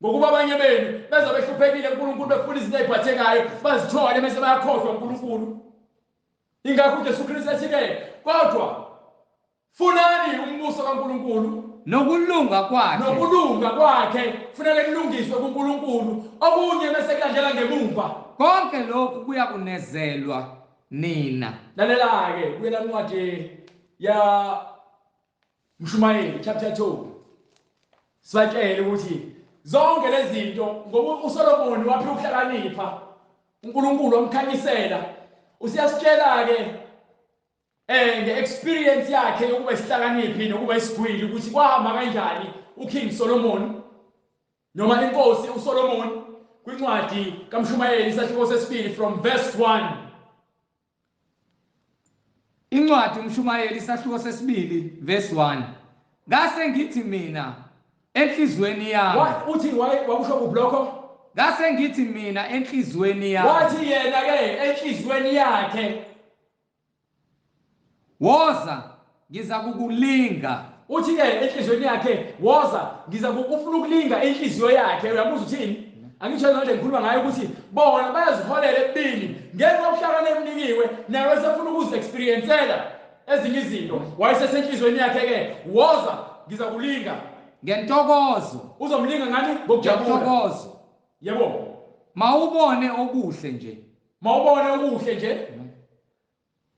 Ngokuba abanye benu beza behluphekile uNkulunkulu, befuna izinto eziphathekayo, bazithole bese bayakhohlwa uNkulunkulu. Ingakho uJesu Kristu ethi ke, kodwa funani umbuso kaNkulunkulu nokulunga kwakhe. Nokulunga kwakhe kufanele kulungiswe kuNkulunkulu, okunye bese kulandela ngemumva. Konke lokhu kuyakunezelwa nina. Lalela ke, kuyela incwadi ya Mshumayeli chapter 2. Sibatshele ukuthi zonke lezi zinto ngoba uSolomon waphiwa ukuhlakanipha, uNkulunkulu wamkhanyisela. Usiyasitshela ke nge-experience yakhe yokuba isihlakaniphi nokuba isigwili, ukuthi kwahamba kanjani uKing Solomon noma inkosi uSolomon, kwincwadi kaMshumayeli isahluko sesibili from verse 1. Incwadi uMshumayeli isahluko sesibili verse 1. Ngase ngithi mina enhlizweni yami. Uthi wakusho kuphi lokho? Ngase ngithi mina enhlizweni yami. Wathi yena ke enhlizweni yakhe, woza ngiza kukulinga. Uthi ke enhlizweni yakhe, woza ngiza kufuna ukulinga inhliziyo yakhe. Uyamuzwa uthini? Angitsho nje ngikhuluma ngayo ukuthi bona bayaziholela ebini ngenxa yokuhlakana emnikiwe, naye wesefuna ukuzi-experiencela ezinye izinto. Wayesesenhlizweni yakhe ke, woza ngiza kulinga ngentokozo. Uzomlinga ngani? Ngokujabula. Ngentokozo. Yebo. Mawubone okuhle nje. Mawubone okuhle nje.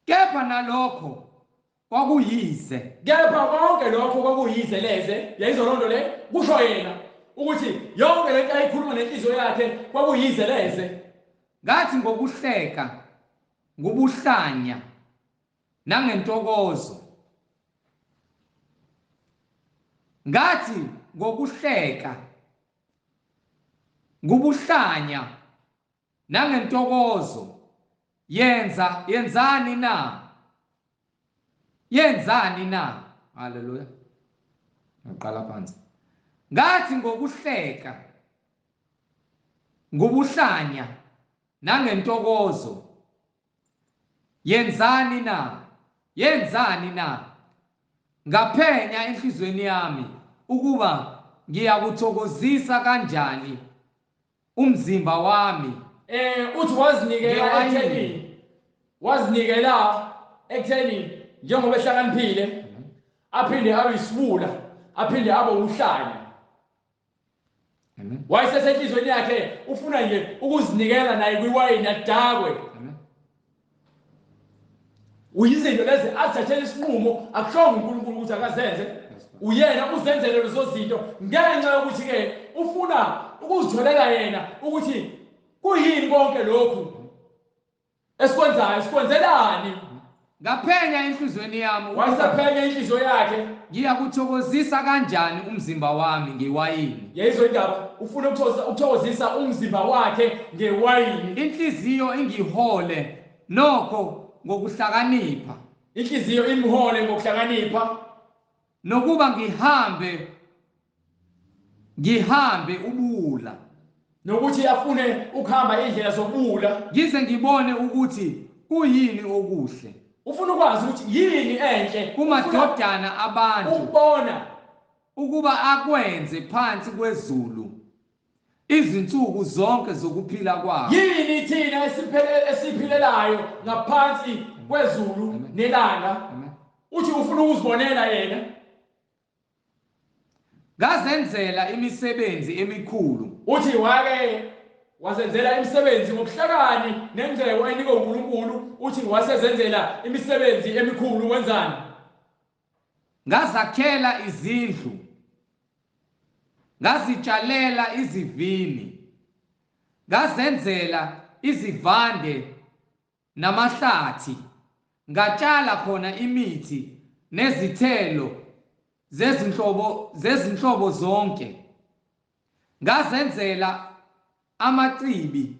Kepha nalokho kwakuyize. Kepha konke lokho kwakuyize leze. Yayizwa loo nto le? Kusho yena ukuthi yonke lento ayikhuluma nenhliziyo yakhe kwakuyize leze. Ngathi ngokuhleka, ngubuhlanya nangentokozo. Ngathi ngokuhleka, ngubuhlanya nangentokozo. Yenzani na? Yenzani na? Haleluya. Ngiqala phansi. Ngathi ngokuhleka, ngubuhlanya nangentokozo. Yenzani na? Yenzani na? Ngaphenya enhlizweni yami ukuba ngiyakuthokozisa kanjani umzimba wami. Uthi wazinikela ekutheni, wazinikela ekutheni njengoba ehlakaniphile aphinde abe isiwula, aphinde abe uhlanya. Wayesesenhlizweni yakhe ufuna nje ukuzinikela naye kwiwayini adakwe. Uyizinto lezi azithathele isinqumo, akushongo uNkulunkulu ukuthi akazenze. Uyena uzenzele lezo zinto ngenxa yokuthi ke ufuna ukuzitholela yena ukuthi kuyini konke lokhu esikwenzayo, sikwenzelani. Ngaphenya enhlizweni yami, wayesaphenya inhliziyo yakhe, ngiyakuthokozisa kanjani umzimba wami ngewayini. Yayizwa indaba, ufuna ukuthokozisa umzimba wakhe ngewayini. Inhliziyo ingihole nokho ngokuhlakanipha. Inhliziyo imhole ngokuhlakanipha. Nokuba ngihambe ubuwula, nokuthi afune ukuhamba indlela zobuwula, ngize ngibone ukuthi kuyini okuhle. Ufuna ukwazi ukuthi yini enhle kumadodana abantu, ukubona ukuba akwenze phansi kwezulu izinsuku zonke zokuphila kwakhe. Yini thina esiphilelayo ngaphansi kwezulu nelanga? Uthi ufuna ukuzibonela yena. Ngazenzela imisebenzi emikhulu. Uthi wake wazenzela imisebenzi ngobuhlakani nengcebo enikwe uNkulunkulu. Uthi wasezenzela imisebenzi emikhulu. Wenzani? Ngazakhela izindlu, ngazitshalela izivini, ngazenzela izivande namahlathi, ngatshala khona imithi nezithelo zezinhlobo zonke, ngazenzela amachibi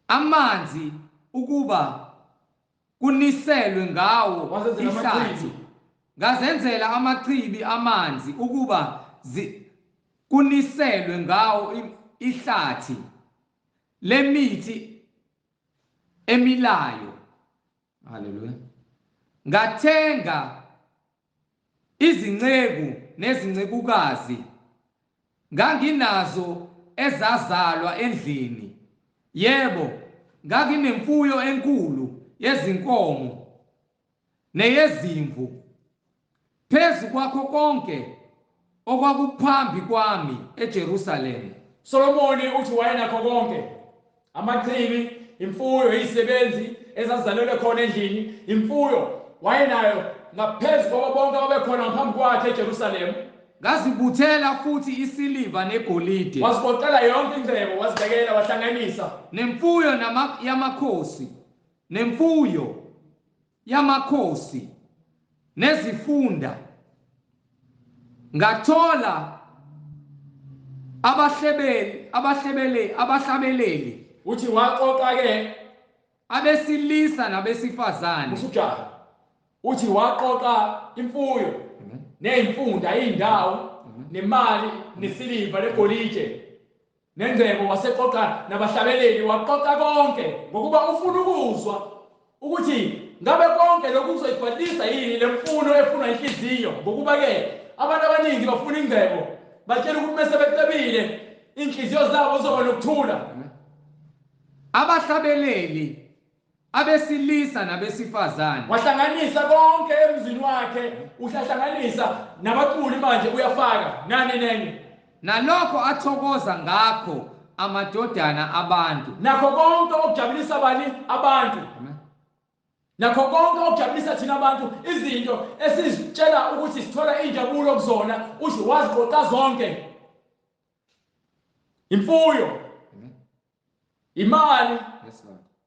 amanzi ukuba kuniselwe ngawo ihlathi. Ngazenzela amachibi amanzi ukuba kuniselwe ngawo ihlathi lemithi emilayo. Haleluya. Ngathenga izinceku nezincekukazi, nganginazo ezazalwa endlini. Yebo, nganginemfuyo enkulu yezinkomo neyezimvu, phezu kwakho konke okwakuphambi kwami eJerusalema. Solomoni uthi wayenakho konke, amachibi, imfuyo, izisebenzi ezazalelwe khona endlini, imfuyo wayenayo ngaphezu kwabo bonke ababekhona ngaphambi kwakhe eJerusalema. Ngazibuthela futhi isiliva negolide, wazigoqela yonke ingcebo, wazibekela, wahlanganisa nemfuyo yamakhosi, nemfuyo yamakhosi nezifunda. Ngathola abahlabeleli. Uthi waqoqa ke abesilisa nabesifazane. Usujaha. Uthi waqoqa imfuyo neyimfunda, indawo, nemali, nesiliva, negolide, nengcebo. Waseqoqa nabahlabeleli, waqoqa konke ngokuba ufuna ukuzwa ukuthi ngabe konke lokhu kuzoyigcwalisa yini lemfuno efunwa inhliziyo. Ngokuba ke abantu abaningi bafuna ingcebo, batshela ukuthi mase becebile inhliziyo zabo zizoba nokuthula. Abahlabeleli abesilisa nabesifazane, wahlanganisa konke emzini wakhe, uhlahlanganisa nabaculi manje uyafaka nani nenye, nalokho athokoza ngakho amadodana abantu, nakho konke okujabulisa bani abantu, nakho konke okujabulisa thina abantu, izinto esizitshela ukuthi sithola injabulo kuzona, uthi waziqoqa zonke. Imfuyo, imali,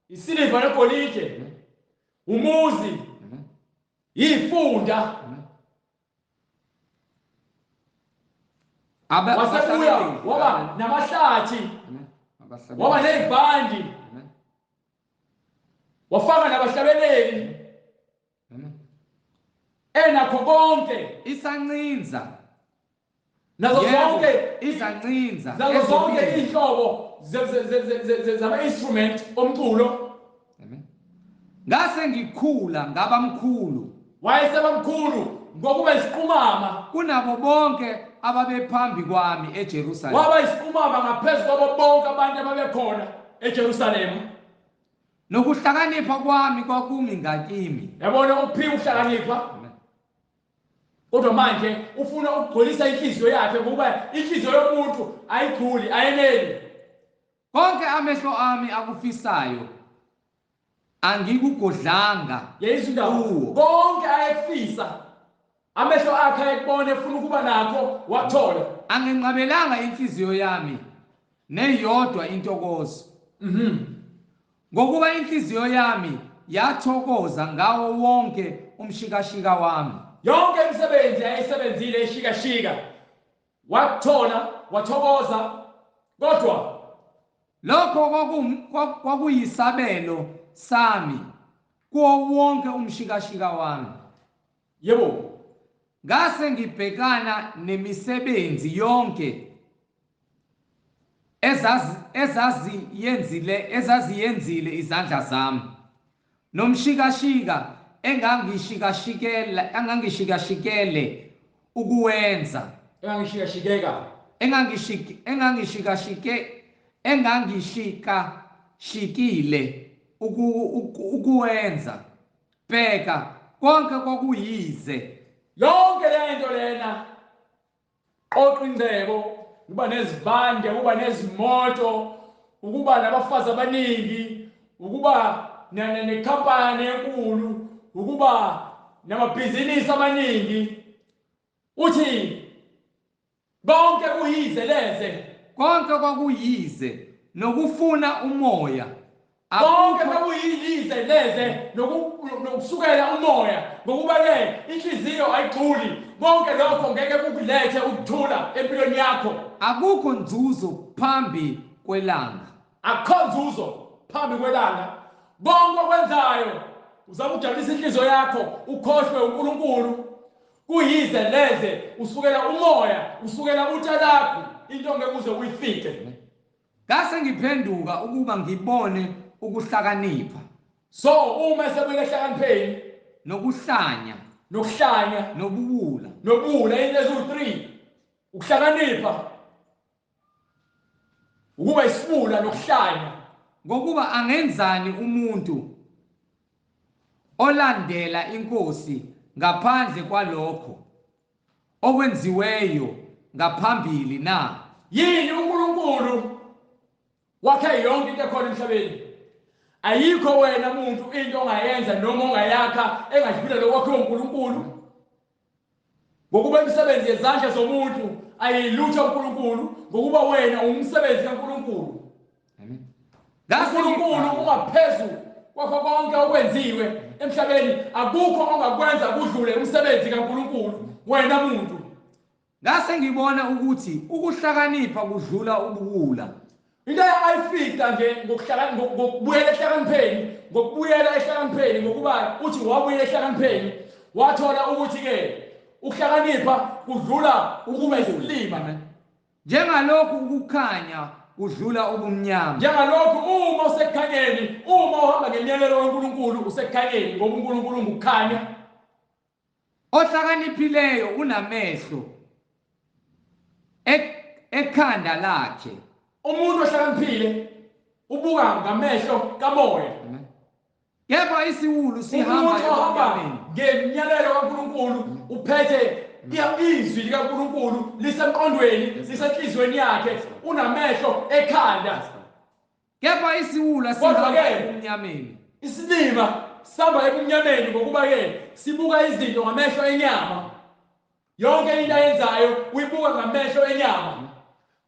isiliva negolide, umuzi, ifunda. Wasebuya waba namahlathi, waba nezibandi, wafaka nabahlabeleli, enakho konke. Isancinza nazo zonke izancinza, nazo zonke inhlobo zama-instrument omculo. Ngase ngikhula ngaba mkhulu. Wayeseba mkhulu ngokuba isiqumama kunabo bonke ababephambi kwami eJerusalema. Waba isiqumama ngaphezu kwabo bonke abantu ababekhona eJerusalema. Nokuhlakanipha kwami kwakumi ngakimi. Yabona, uphiwe ukuhlakanipha, kodwa manje ufuna ukugcolisa inhliziyo yakhe, ngokuba inhliziyo yomuntu ayigculi, ayeneli. Konke amehlo ami akufisayo angikugodlanga. Yeyizwa indaba, konke ayekufisa amehlo akhe ayekubona efuna ukuba nakho, wakuthola. Anginqabelanga inhliziyo yami neyodwa intokozo. Ngokuba inhliziyo yami yathokoza ngawo wonke umshikashika wami. Yonke imisebenzi ayisebenzile eshikashika wakuthola, wathokoza, kodwa lokho kwakuyisabelo sami kuwo wonke umshikashika wami. Yebo. Ngase ngibhekana nemisebenzi yonke ezaziyenzile izandla zami, nomshikashika engangishikashikele ukuwenza, engangishikashikile ukuwenza. Bheka, konke kwakuyize. Yonke lento lena, qoqa ingcebo, ukuba nezibande, ukuba nezimoto, ukuba nabafazi abaningi, ukuba nekhampani enkulu, ukuba namabhizinisi amaningi, uthi konke kuyize leze. Konke kwakuyize nokufuna umoya. Konke kwakuyize leze nokusukela umoya, ngokuba-ke inhliziyo ayigxuli. Konke lokho ngeke kukulethe ukuthula empilweni yakho. Akukho nzuzo phambi kwelanga. Akukho nzuzo phambi kwelanga. Konke okwenzayo uzama ukujabulisa inhliziyo yakho, ukhohlwe uNkulunkulu. Kuyize leze, usukela umoya, usukela utshalakho, into ongeke uze uyifice. Ngase ngiphenduka ukuba ngibone ukuhlakanipha. So uma sebuyele ehlakanipheni, nokuhlanya, nobuwula, into eziwu-3: ukuhlakanipha, ukuba isiwula, nokuhlanya. Ngokuba angenzani umuntu olandela inkosi ngaphandle kwalokho okwenziweyo ngaphambili na? Yini uNkulunkulu wakhe yonke into ekhona emhlabeni? Ayikho wena muntu into ongayenza noma ongayakha engadlula lokho kwakhiwe uNkulunkulu. Ngokuba imisebenzi yezandla zomuntu ayilutho uNkulunkulu, ngokuba wena umsebenzi kaNkulunkulu. Amen. uNkulunkulu ungaphezulu kwakho konke okwenziwe emhlabeni. Akukho ongakwenza kudlule umsebenzi kaNkulunkulu wena muntu. Ngase ngibona ukuthi ukuhlakanipha kudlula ubuwula. Into ayifica nje ngokubuyela ehlakanipheni, ngokuba uthi wabuyela ehlakanipheni, wathola ukuthi-ke ukuhlakanipha kudlula ukuba isilima. Njengalokhu ukukhanya kudlula ubumnyama. Njengalokhu uma usekukhanyeni, uma uhamba ngemiyalelo kaNkulunkulu usekukhanyeni, ngoba uNkulunkulu ungukukhanya. Ohlakaniphileyo unamehlo ekhanda lakhe. Umuntu ohlakaniphile ubuka ngamehlo kamoya. Kepha isiwulu sihamba ebumnyameni. Ngemiyalelo kaNkulunkulu uphethe izwi likaNkulunkulu lisemqondweni, lisenhliziyweni yakhe, unamehlo ekhanda. Kepha isiwula sihamba ebumnyameni. Isilima sihamba ebumnyameni, ngokuba-ke sibuka izinto ngamehlo enyama. Yonke into ayenzayo uyibuka ngamehlo enyama.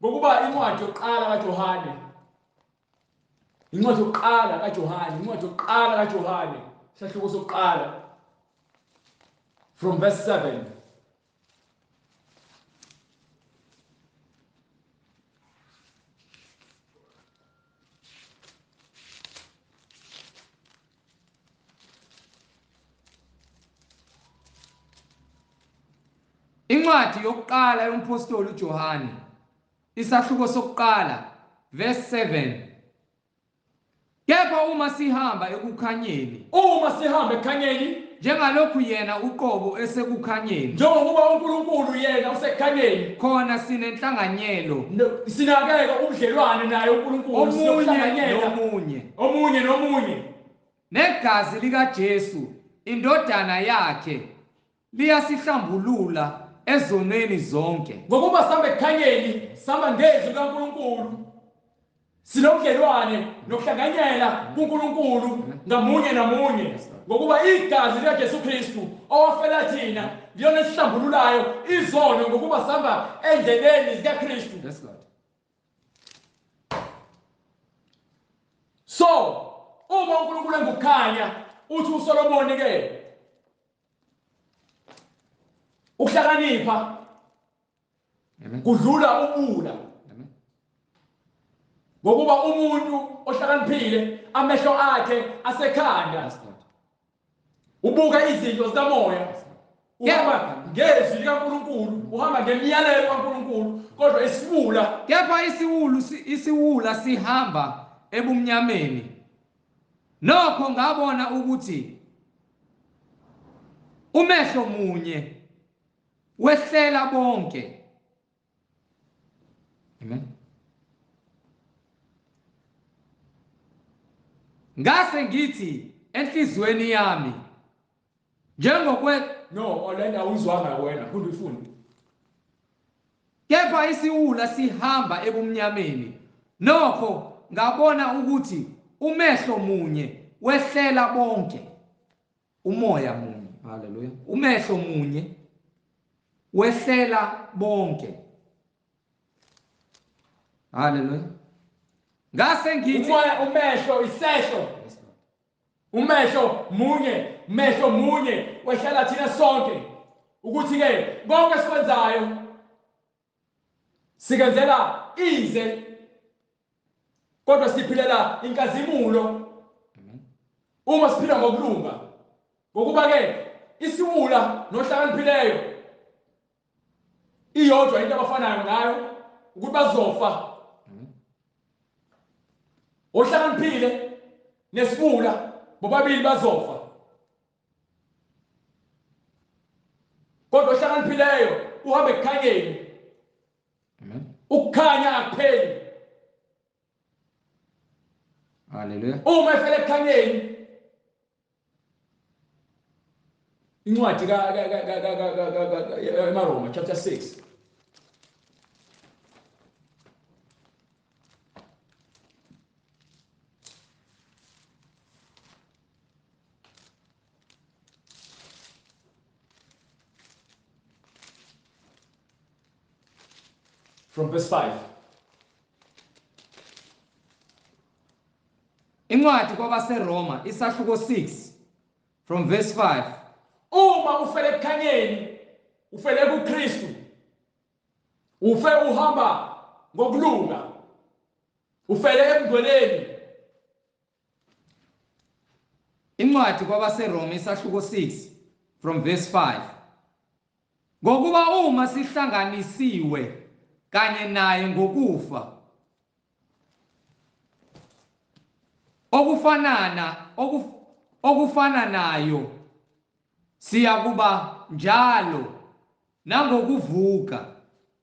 Ngokuba incwadi yokuqala kaJohane, incwadi yokuqala kaJohane, incwadi yokuqala kaJohane, isahluko sokuqala, from verse 7. Incwadi yokuqala yomphostoli uJohane, isahluko sokuqala, verse 7. Kepha uma sihamba ekukhanyeni, uma sihamba ekukhanyeni, njengalokhu yena uqobo esekukhanyeni, njengokuba uNkulunkulu yena usekukhanyeni, khona sinenhlanganyelo, sinakeke ubudlelwane naye uNkulunkulu, sinokuhlanganyela omunye nomunye. Negazi likaJesu indodana yakhe liyasihlambulula ezonweni zonke. Ngokuba sihamba ekukhanyeni, sihamba ngezwi likaNkulunkulu, sinobudlelwane nokuhlanganyela kuNkulunkulu ngamunye namunye. Ngokuba igazi likaJesu Kristu owafela thina liyona esihlambululayo izono, ngokuba sihamba endleleni zikaKristu. So uma uNkulunkulu engukukhanya, uthi uSolomoni ke ukuhlakanipha kudlula ubuwula. Ngokuba umuntu ohlakaniphile amehlo akhe asekhanda, ubuka izinto zikamoya. Uhamba ngezwi likaNkulunkulu, uhamba ngemiyalelo kaNkulunkulu, kodwa isiwula, kepha isiwula sihamba ebumnyameni. Nokho ngabona ukuthi umehlo munye wehlela bonke. Amen. Ngase ngithi enhliziyweni yami njengokwe no olenda awuzwanga wena, funda ufunde. Kepha isiwula sihamba ebumnyameni. Nokho ngabona ukuthi umehlo munye wehlela bonke. Umoya munye, haleluya. Umehlo munye wehlela bonke. Haleluya. Ngase ngithi umoya, umehlo, isehlo. Umehlo munye, mehlo munye wehlela thina sonke. Ukuthi ke konke sikwenzayo sikenzela ize, kodwa siphilela inkazimulo. Uma siphila ngokulunga, ngokuba ke isiwula nohlakaniphileyo iyodwa into abafanayo ngayo, ukuthi bazofa. Ohlakaniphile nesiwula bobabili bazofa, kodwa ohlakaniphileyo uhamba ekukhanyeni. Ukukhanya akupheli. Haleluya. Uma efele ekukhanyeni, incwadi ka Roma chapter 6 from verse 5. Incwadi kwabaseRoma isahluko 6 from verse 5. Uma ufele ekukhanyeni, ufele kuKristu, ufe uhamba ngokulunga, ufele ebungcweleni. Incwadi kwabaseRoma isahluko 6 from verse 5. Ngokuba uma sihlanganisiwe kanye naye ngokufa okufana nayo, siyakuba njalo nangokuvuka.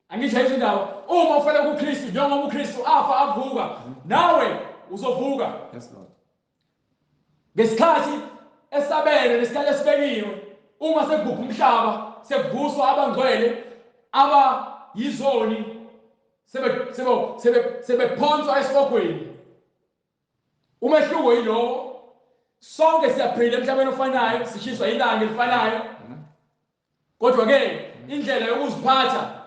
Angisho izindawo, uma ufele kuKristu njengoba uKristu afa avuka, nawe uzovuka. Yes Lord. Ngesikhathi esabelwe nesikhathi esibekiwe, uma sekubhubha umhlaba, sekuvuswa abangcwele abayizoni, sebephonswa esihogweni. Umehluko yilowo, sonke siyaphila emhlabeni ofanayo, sishiswa ilanga elifanayo, kodwa ke indlela yokuziphatha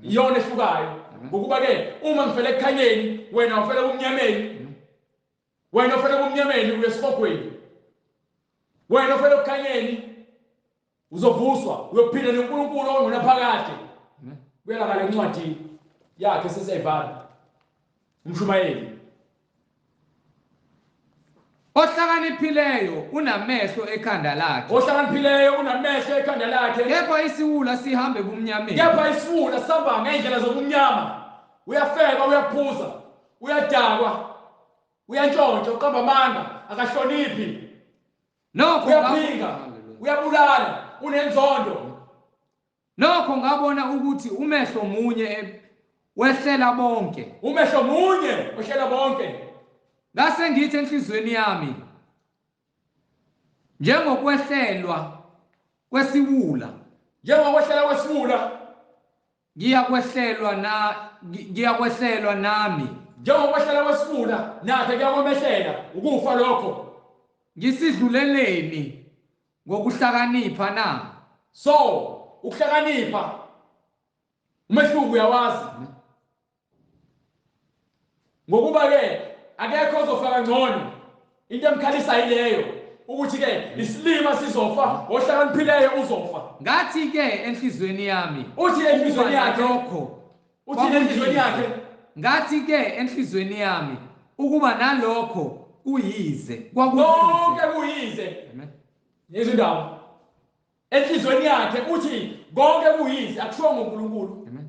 iyona ehlukayo. Ngokuba ke uma ngifele ekukhanyeni, wena ufele ebumnyameni, wena ufele ebumnyameni uye esihogweni, wena ufele ekukhanyeni uzovuswa uyophila noNkulunkulu ongunaphakade. Kuyela ngale ncwadi yakhe sesiyayivala, umshumayeli. Ohlakaniphileyo unamehlo ekhanda lakhe. Ohlakaniphileyo unamehlo ekhanda lakhe. Kepha isiwula sihambe ebumnyameni. Kepha isiwula sihamba ngendlela zobumnyama. Uyafeba, uyaphuza, uyadakwa, uyantshontsha, uqamba amanga, akahloniphi. Nokho uyaphinga, uyabulala, unenzondo. Nokho ngabona ukuthi umehlo munye wehlela bonke. Umehlo munye wehlela bonke. Ngase ngithi enhliziyweni yami, njengokwehlelwa kwesiwula, njengokwehlela kwesiwula, ngiyakwehlelwa nami, njengokwehlela kwesiwula nakhe kuyakwemehlela ukufa lokho. Ngisidluleleni ngokuhlakanipha na? So ukuhlakanipha umehluko uyawazi, ngokuba ke akekho ozofa kangcono. Into emkhalisa yileyo ukuthi ke isilima sizofa, ohlakaniphileyo uzofa. Ngathi ke enhliziyweni yami, uthi enhliziyweni yakhe lokho, uthi enhliziyweni yakhe, ngathi ke enhliziyweni yami ukuba nalokho kuyize, konke kuyize. Amen. Izindaba Enhlizweni yakhe uthi konke kuyize, akushiwo ngoNkulunkulu. Amen.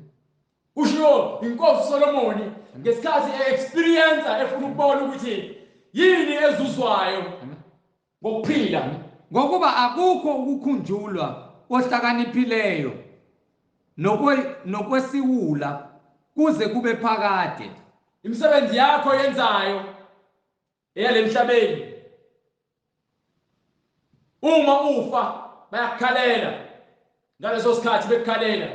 Kushiwo inkosi Solomoni ngesikhathi e-experience efuna ukubona ukuthi yini ezuzwayo ngokuphila. Ngokuba akukho ukukhunjulwa ohlakaniphileyo nokwesiwula kuze kube phakade. Imisebenzi yakho yenzayo eyalemhlabeni, uma ufa bayakukhalela ngaleso sikhathi, bekukhalela,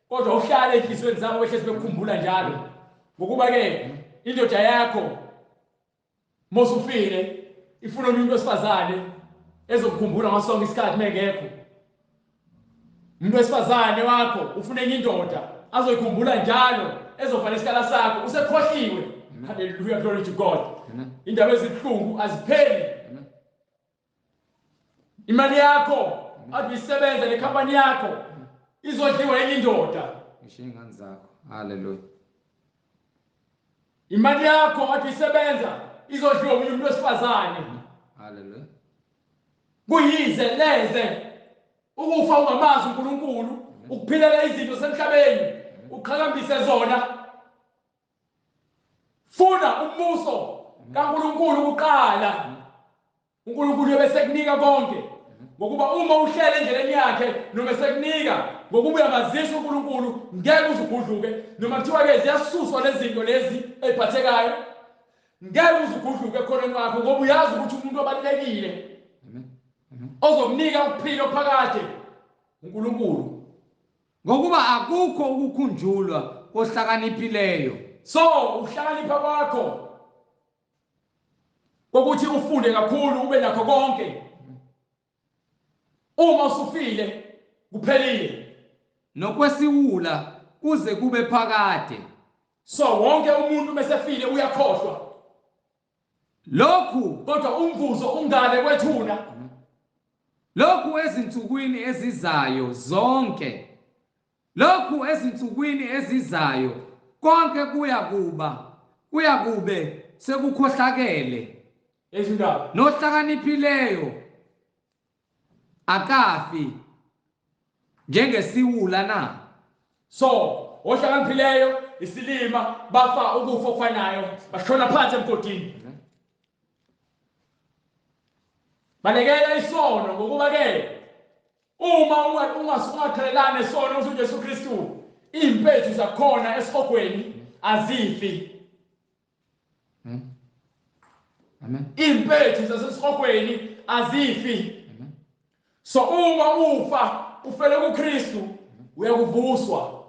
kodwa uhlale enhliziyweni zabo behlezi bekukhumbula njalo. Ngokuba ke indoda yakho mosufile ifuna umuntu wesifazane ezokukhumbula ngaso sonke isikhathi mengekho. Umuntu wesifazane wakho ufuna enye indoda azoyikhumbula njalo, ezovala isikhala sakho usekhohliwe. Hallelujah, glory to God. Indaba ezibuhlungu azipheli. Imali yakho ade uyisebenza nekhampani yakho izodliwa enye indoda. Ngisho ingane zakho. Hallelujah. Imali yakho ade uyisebenza izodliwa omunye umuntu wesifazane. Hallelujah. Kuyize leze ukufa ungamazi uNkulunkulu, ukuphilela izinto semhlabeni, uqhakambise zona. Funa umbuso kaNkulunkulu kuqala. uNkulunkulu uyobe sekunika konke. Ngokuba uma uhlele endleleni yakhe noma sekunika, ngokuba uyamazisa uNkulunkulu, ngeke uzugudluke. Noma kuthiwa ke ziyasuswa lezi zinto lezi eziphathekayo, ngeke uzugudluke ekhoneni wakho, ngoba uyazi ukuthi umuntu obalulekile ozokunika ukuphila ophakade uNkulunkulu. Ngokuba akukho ukukhunjulwa kohlakaniphileyo. So ukuhlakanipha kwakho kokuthi ufunde kakhulu ube nakho konke, uma usufile kuphelile. Nokwesiwula kuze kube phakade. So wonke umuntu mesefile uyakhohlwa lokhu, kodwa umvuzo ungale kwethuna. Lokhu ezinsukwini ezizayo zonke, lokhu ezinsukwini ezizayo konke kuyakube sekukhohlakele. Ezindaba nohlakaniphileyo akafi njengesiwula na? So ohlakaniphileyo isilima bafa ukufa okufanayo, bashona phansi emgodini. Balekela isono, ngokuba ke uma ungaqhelelani nesono uJesu Kristu, impethu zakhona esihogweni azifi. Amen. Impethu zasesihogweni azifi. So uma ufa ufele kuKristu, uyakuvuswa.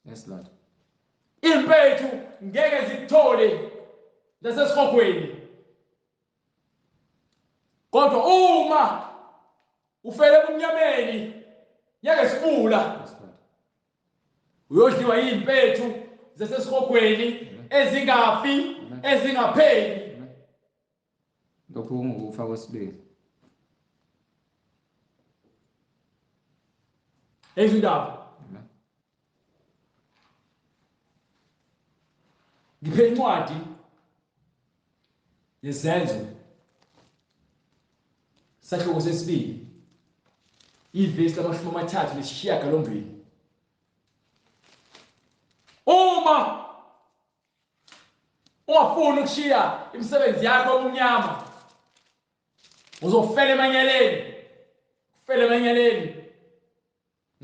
Yes Lord. Impethu ngeke zikuthole zasesihogweni. Kodwa uma ufele ebumnyameni ngeke sibula, uyodliwa impethu zasesihogweni ezingafi, ezingapheli. Lokhu kungukufa kwesibili. Ezindaba ngiphe incwadi yeZenzo sahluko sesibili ivesi la-38. Uma ungafuni ukushiya imisebenzi yakho obumnyama, uzofela emanyaleni, ufele emanyaleni.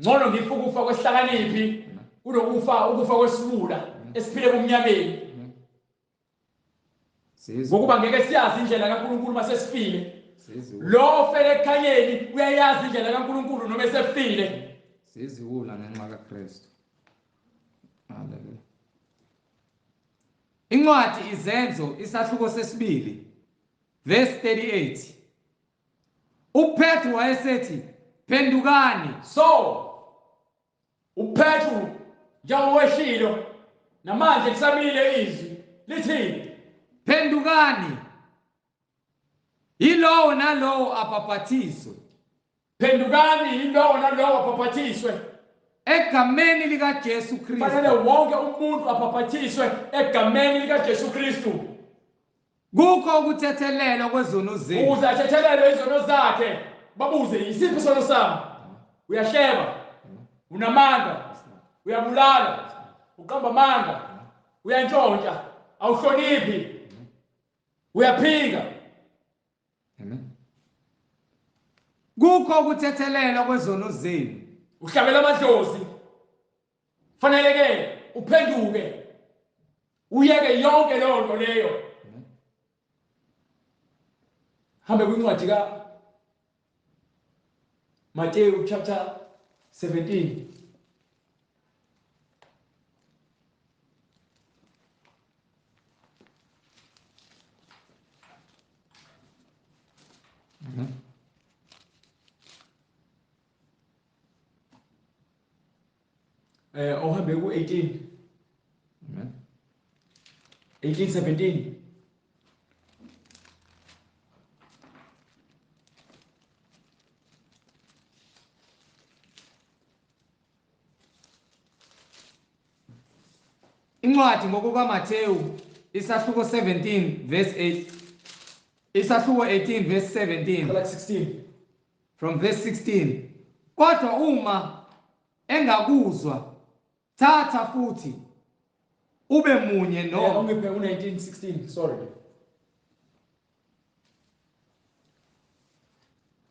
Ngcono ngifa ukufa kwesihlakaniphi kunokufa ukufa kwesiwula esiphile ebumnyameni. Ngokuba ngeke siyazi indlela kaNkulunkulu masesifile. Lo ofele ekukhanyeni uyayazi indlela kaNkulunkulu noma esefile. Siziwula ngenxa kaKristu. Haleluya. Incwadi Izenzo isahluko sesibili verse 38. uPetru wayesethi phendukani. So uPetru njengokweshilo namanje kusamile izwi lithi phendukani, yilowo nalowo abhaphathizwe. Phendukani, yilowo nalowo abhaphathizwe egameni likaJesu Kristu. Fanele wonke umuntu abhaphathizwe egameni likaJesu Kristu. Kukho ukuthethelelwa kwezono zethu. Ukuze athethelelwe izono zakhe. Babuze, yisiphi isono sami? Uyahleba, unamanga, uyabulala, uqamba amanga, uyantshontsha, awuhloniphi, uyaphika. Amen. Kukho ukuthethelelwa kwezono zenu. Uhlabela amadlozi. Fanele ke uphenduke. Uyeke yonke leyo nto leyo. Hambe kwincwadi ka Mateyu chapter 17. Ohambe ku-18. Amen. 18 17. Incwadi ngokukaMathewu isahluko 17 verse 8, isahluko 18 verse 17. Qala ku-16. From verse 16. Kodwa uma engakuzwa, thatha futhi ube munye no Ungiphe u-19 16, sorry.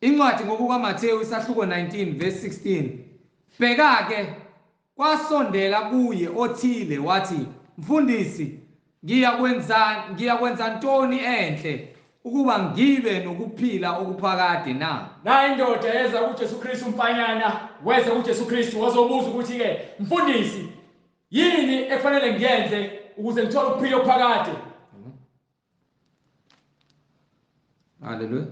Incwadi ngokukaMathewu isahluko 19 verse 16. Bheka ke, kwasondela kuye othile wathi, Mfundisi, ngiyakwenza ntoni enhle ukuba ngibe nokuphila okuphakade na? Nayi indoda yeza kuJesu Kristu, umfanyana weza kuJesu Kristu wazobuza ukuthi ke, Mfundisi, yini ekufanele ngiyenze ukuze ngithole ukuphila okuphakade? Haleluya.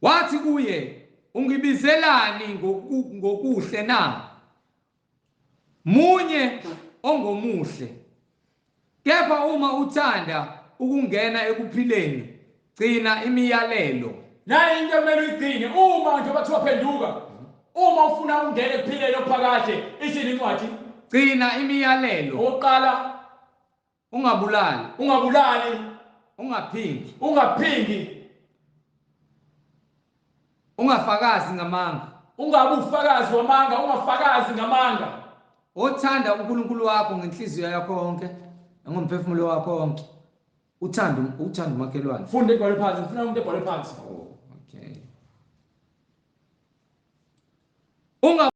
Wathi kuye, ungibizelani ngokuhle na? Munye ongomuhle. Kepha uma uthanda ukungena ekuphileni, gcina imiyalelo. Nayi into ekumele uyigcine uma njengoba kuthiwa phenduka. Uma ufuna ukungena ekuphileni okuphakade, ithini incwadi? Gcina imiyalelo. Okokuqala, ungabulali, ungabulali, ungaphingi, ungaphingi, ungafakazi ngamanga, ungabe ufakazi wamanga, ungafakazi ngamanga. Othanda uNkulunkulu wakho ngenhliziyo yakho yonke nangomphefumulo wakho wonke, uthanda umakhelwane. Funda ebhale phansi, ngifuna umuntu ebhale phansi. Oh, okay. Unga